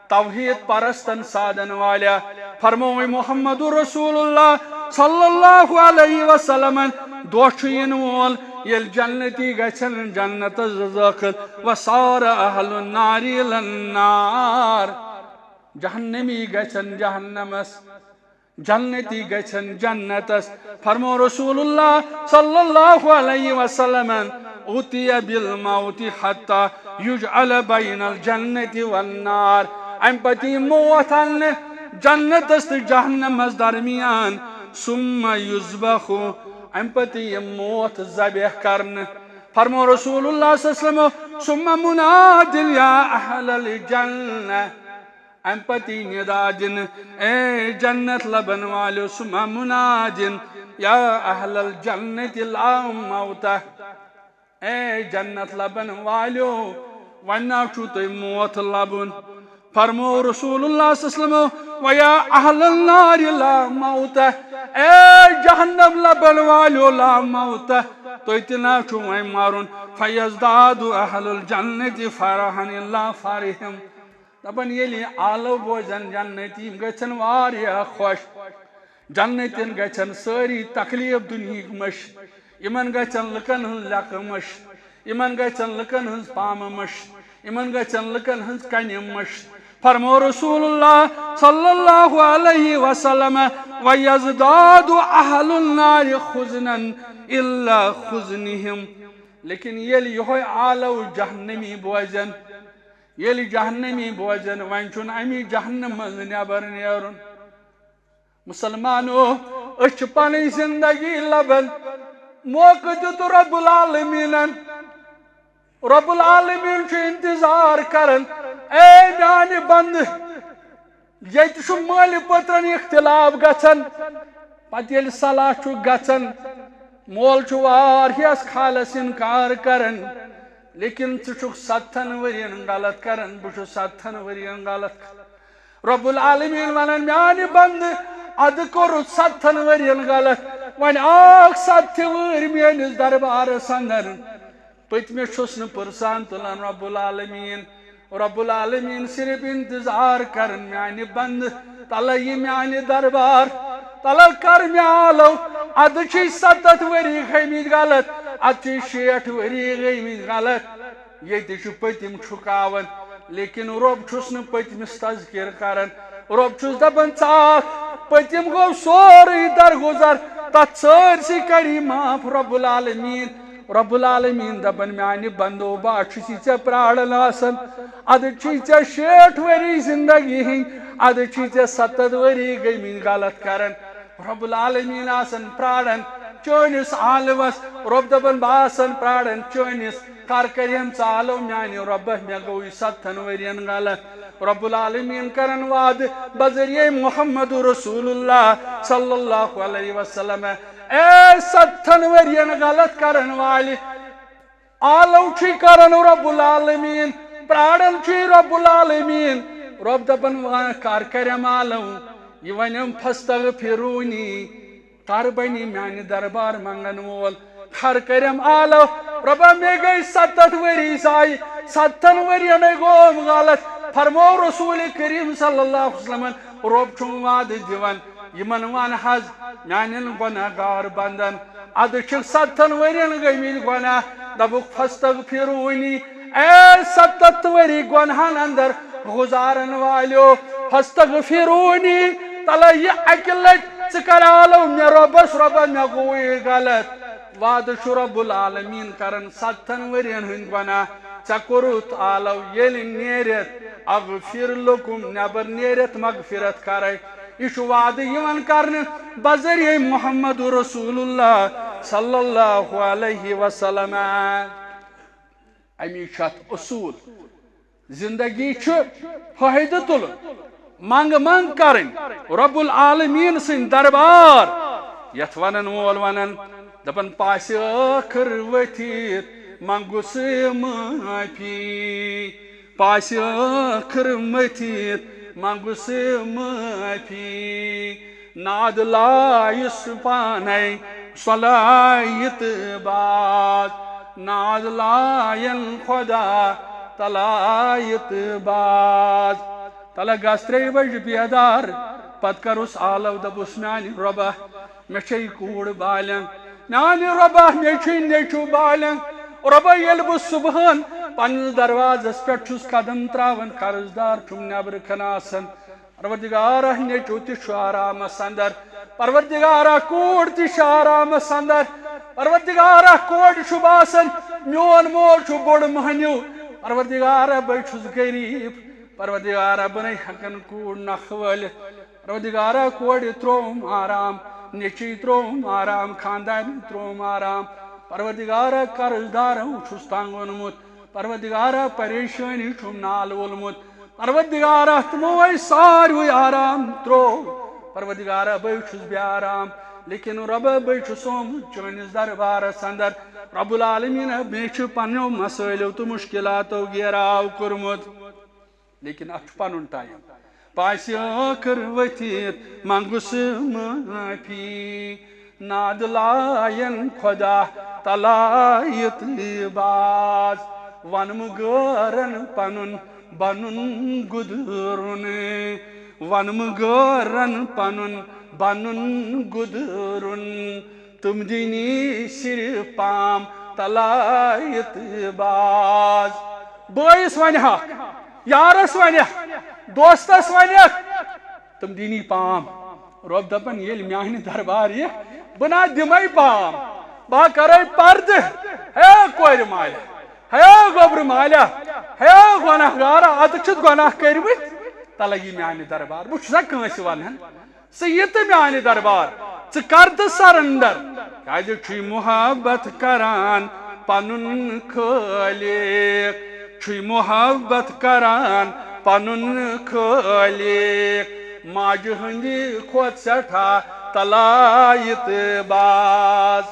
توحید پرستن سادن والیا، فرمووُے محمد رسول اللہ صلی اللہ علیہ وسلمن، دۄہ چھُ یِنہٕ وول ییٚلہِ جنتی گژھن جنتس دٲخل، وسار اہل النار الی النار۔ جہنمی گژھن جہنمس، جنتی گژھن جنتس۔ فرمو رسول اللہ صلی اللہ علیہ وسلمن، "اُتِیَ بالموتِ حتی یُجعَلَ بَیْنَ الْجَنَّةِ وَالنَّارِ"۔ امہِ پتہٕ یی موت اننہٕ جنتس تہٕ جہنمس درمیان، "ثُمَّ یُذْبَحُ"، امہِ پتہٕ یی موت ذبح کرنہٕ۔ فرمو رسول اللہ صلی اللہ علیہ وسلم، "ثُمَّ مُنَادٍ یا اہل الجنہ"، امہِ پتہٕ یی ندا دِنہٕ، "اے جنت لبن والیو"، "ثُمَّ مُنَادٍ یا اہل الجنہ لا موتہ"، اے جنت لبن والیو، وۄنۍ نا چھُو تۄہہِ موت لبُن۔ فرمو رسول اللہ صلی اللہ علیہ وسلم، "وَیَا اہل النَّارِ لا موتہ"، اے جہنم لبن والیو، لا موتہ، تُہۍ تہِ نا چھُو وۄنۍ مرُن۔ "فَیَزْدَادُ اہل الجنہ فَرَحًا اِلیٰ فَرَحِہِم"، دپان، ییٚلہِ یہِ آلو بوزن جنتی، یِم گژھن واریاہ خۄش۔ جنتین گژھن سٲری تکلیف دُنیہٕکۍ مٔشِتھ۔ یِمن گژھن لُکن ہٕنٛز لیٚکہٕ مٔشِتھ۔ یِمن گژھن لُکن ہٕنٛز پامہٕ مٔشِتھ۔ یِمن گژھن لُکن ہٕنٛز کنہِ مٔشِتھ۔ فرمو رسول اللہ صلی اللہ علیہ وسلم، "وَیَزْدَادُ اہل النَّارِ حُزْنًا اِلیٰ حُزْنِہِم"۔ لیکن ییٚلہِ یِہوٚے آلو جہنمی بوزن، ییٚلہِ جہنمی بوزن، وۄنۍ چھُنہٕ اَمی جہنم منٛز نٮ۪بر نیرُن۔ مسلمانو، أسۍ چھِ پنٕنۍ زندگی لبان۔ موقعہٕ دیُت رب العالمیٖنن۔ رب العالمیٖن چھُ انتظار کران، اے میانہِ بندٕ، ییٚتہِ چھُ مٲلہِ پٔترن اختلاف گژھان۔ پتہٕ ییٚلہِ صلاح چھُ گژھان، مول چھُ واریاہس کالس انکار کران، لیکن ژٕ چھُکھ ستتھن ؤرین غلط کران، بہٕ چھُس ستتھن ؤرین غلط کران۔ رب العالمین ونان، میانہِ بندٕ، ادٕ کوٚرُتھ ستتھن ؤرین غلط، وۄنۍ آکھ ستتھِ وٕہٕرۍ میٲنِس دربارس اندر۔ پٔتمِس چھُس نہٕ پرسان تُلان رب العالمین۔ رب العالمین صرف انتظار کران، میانہِ بندٕ، تلہ یہِ میانہِ دربار، تلہ کر مےٚ آلو۔ ادٕ چھِ ستتھ ؤری گٔمٕتۍ غلط، ادٕ چھِ شیٹھ ؤری گٔمٕتۍ غلط۔ ییٚتہِ چھُ پٔتِم چھُکاوان، لیکن رۄب چھُس نہٕ پٔتمِس تذکر کران۔ رۄب چھُس دپان، ژاکھ، پٔتِم گوٚو سورُے درگُزر، تتھ سٲرسٕے کری معاف رب العالمین۔ رب العالمین دپان، میانہِ بندو، بہٕ چھُس یہِ ژےٚ پراران آسان۔ ادٕ چھُے ژےٚ شیٹھ ؤری زندگی ہٕنٛدۍ، ادٕ چھُے ژےٚ ستتھ ؤری گٔمٕتۍ غلط کران۔ رب العالمین آسان پراران چٲنِس آلوس، رۄب دپان، بہٕ آسان پراران چٲنِس، کر کریم ژٕ آلو میانہِ رۄبہ، مےٚ گوٚو یہِ ستتھن ؤرین غلط۔ رب العالمین کران وعدٕ بذریعہ محمد رسول اللہ صلی اللہ علیہ وسلم، اے ستتھن ؤرین غلط کرن والہِ، آلو چھُے کران رب العالمین، پراران چھُے رب العالمین۔ رب دپان، وۄنۍ کر کریم آلو، یہِ ونیم، فاستغفرونی، کر بنی میانہِ دربار منگن وول، کر کریم آلو۔ ربا، مےٚ گٔے ستتھ ؤری ضایع، ستتھن ؤرین گوٚوم غلط۔ فرمو رسول کریم صلی اللہ علیہ وسلمن، رب چھُم وعدٕ دِوان، یِمن ون حظ، میانٮ۪ن گۄناہ گار بندن، ادٕ چھِکھ ستتھن ؤرین گٔمٕتۍ گۄناہ، دپُکھ، فاستغفرونی، اے ستتھ ؤری گۄنہن اندر گُزارن والیو، فاستغفرونی، تلہ یہِ اکہِ لٹہِ ژٕ کر آلو مےٚ رۄبس، رۄبا مےٚ گوٚو یہِ غلط۔ وعدٕ چھُ رب العالمین کران ستتھن ؤرین ہٕنٛدۍ گۄناہ ژےٚ کوٚرُتھ آلو، ییٚلہِ نیرِتھ اغفر لکم، نٮ۪بر نیرِتھ مغفرت کرے۔ یہِ چھُ وعدٕ یِوان کرنہٕ بذریعہ محمد رسول اللہ صلی اللہ علیہ وسلم۔ امی چھُ اتھ اصول۔ زندگی چھُ فٲیدٕ تُلُن، منگ منگ کرٕنۍ، رب العالمین سٕنٛدۍ دربار، یتھ ونن وول ونان، دپان، پاسہِ ٲخٕر ؤتھِتھ منگُس معافی، پاسہِ ٲخٕر ؤتھِتھ منگُس معافی۔ ناد لایس پانے صلایت باز، ناد لاین خدا تلایت باز۔ تلہ گژھ ترٛیٚیہِ بجہِ بیدار، پتہٕ کرُس آلو، دپُس، میانہِ رۄبہ، مےٚ چھے کوٗر بالینگ، میانہِ رۄبہ، مےٚ چھُے نیٚچو بالینگ۔ رۄبہ، ییٚلہِ بہٕ صبحن پننِس دروازس پٮ۪ٹھ چھُس قدم تراوان، قرض دار چھُم نیبرٕ کن آسان، پروردگارہ، نیٚچو تہِ چھُ آرامس اندر۔ پروردگارہ، کوٗر تہِ چھِ آرامس اندر۔ پروردگارہ، کورِ چھُ باسان، میون مول چھُ بوٚڑ مٔہنیو۔ پروردگارہ، بے چھُس غریب۔ پروردگارہ، بہٕ نے ہٮ۪کن کوٗر نکھٕ وٲلِتھ۔ پروردگارہ، کورِ ترووُم آرام، نیٚچوۍ ترووُم آرام، خاندارنۍ ترووُم آرام۔ پروردگارہ، قرض دارو چھُس تنگ اوٚنمُت۔ پروردگارہ، پریشٲنی چھُم نال وولمُت۔ پروردگارہ، تِمو ہے ساروٕے آرام تروو۔ پروردگارہ، بے چھُس بے آرام، لیکن رۄبہ، بے چھُس آمُت چٲنِس دربارس اندر۔ رب العالمین، مےٚ چھِ پننیو مسٲیلو تہٕ مشکلاتو گیراو کوٚرمُت۔ لیکن اتھ چھُ پنُن ٹائم۔ پاسہِ ٲخٕر ؤتھِتھ منٛگُس معٲفی۔ ناد لایَن خدا تلایت باز۔ وَنہٕ مہٕ غٲرن پنُن بنُن گُدرُن۔ وَنہٕ مہٕ غٲرن پنُن بنُن گُدرُن۔ تِم دِنی صرف پام تلایت باز۔ بٲیِس ونہِ ہا، یارس ونہِ، دوستس ونہِ، تِم دِنی پام۔ رۄب دپان، ییٚلہِ میانہِ دربار یہِ، بہٕ نا دِمے پام، بہٕ ہا کرے پردٕ۔ ہے کورِ مالہِ، ہے گوٚبرٕ مالہِ، ہے گۄناہ گارا، اتھ چھِتھ گۄناہ کٔرمٕتۍ، تلہ یہِ میانہِ دربار۔ بہٕ چھُسا کٲنٛسہِ ونان؟ ژٕ یہِ تہٕ میانہِ دربار، ژٕ کر تہٕ surrender۔ کیازِ چھُے محبت کران پنُن خٲلق، چھُے محبت کران پنُن خٲلق۔ ماجہِ ہٕنٛدِ کھۄتہٕ سٮ۪ٹھاہ تلایت باز۔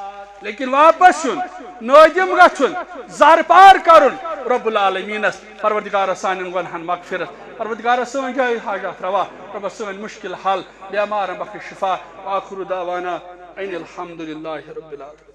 لیکن واپس یُن، نٲدِم گژھُن، زر پار کرُن رب العالمینس، پروردگارس سانٮ۪ن گۄنہن مغفرت، پروردگارس سٲنۍ جایہِ حاجات روا، رۄبس سٲنۍ مشکل حل، بیمارن بخش شفا۔ وآخر دعوانا ان الحمد للہ رب العالمین۔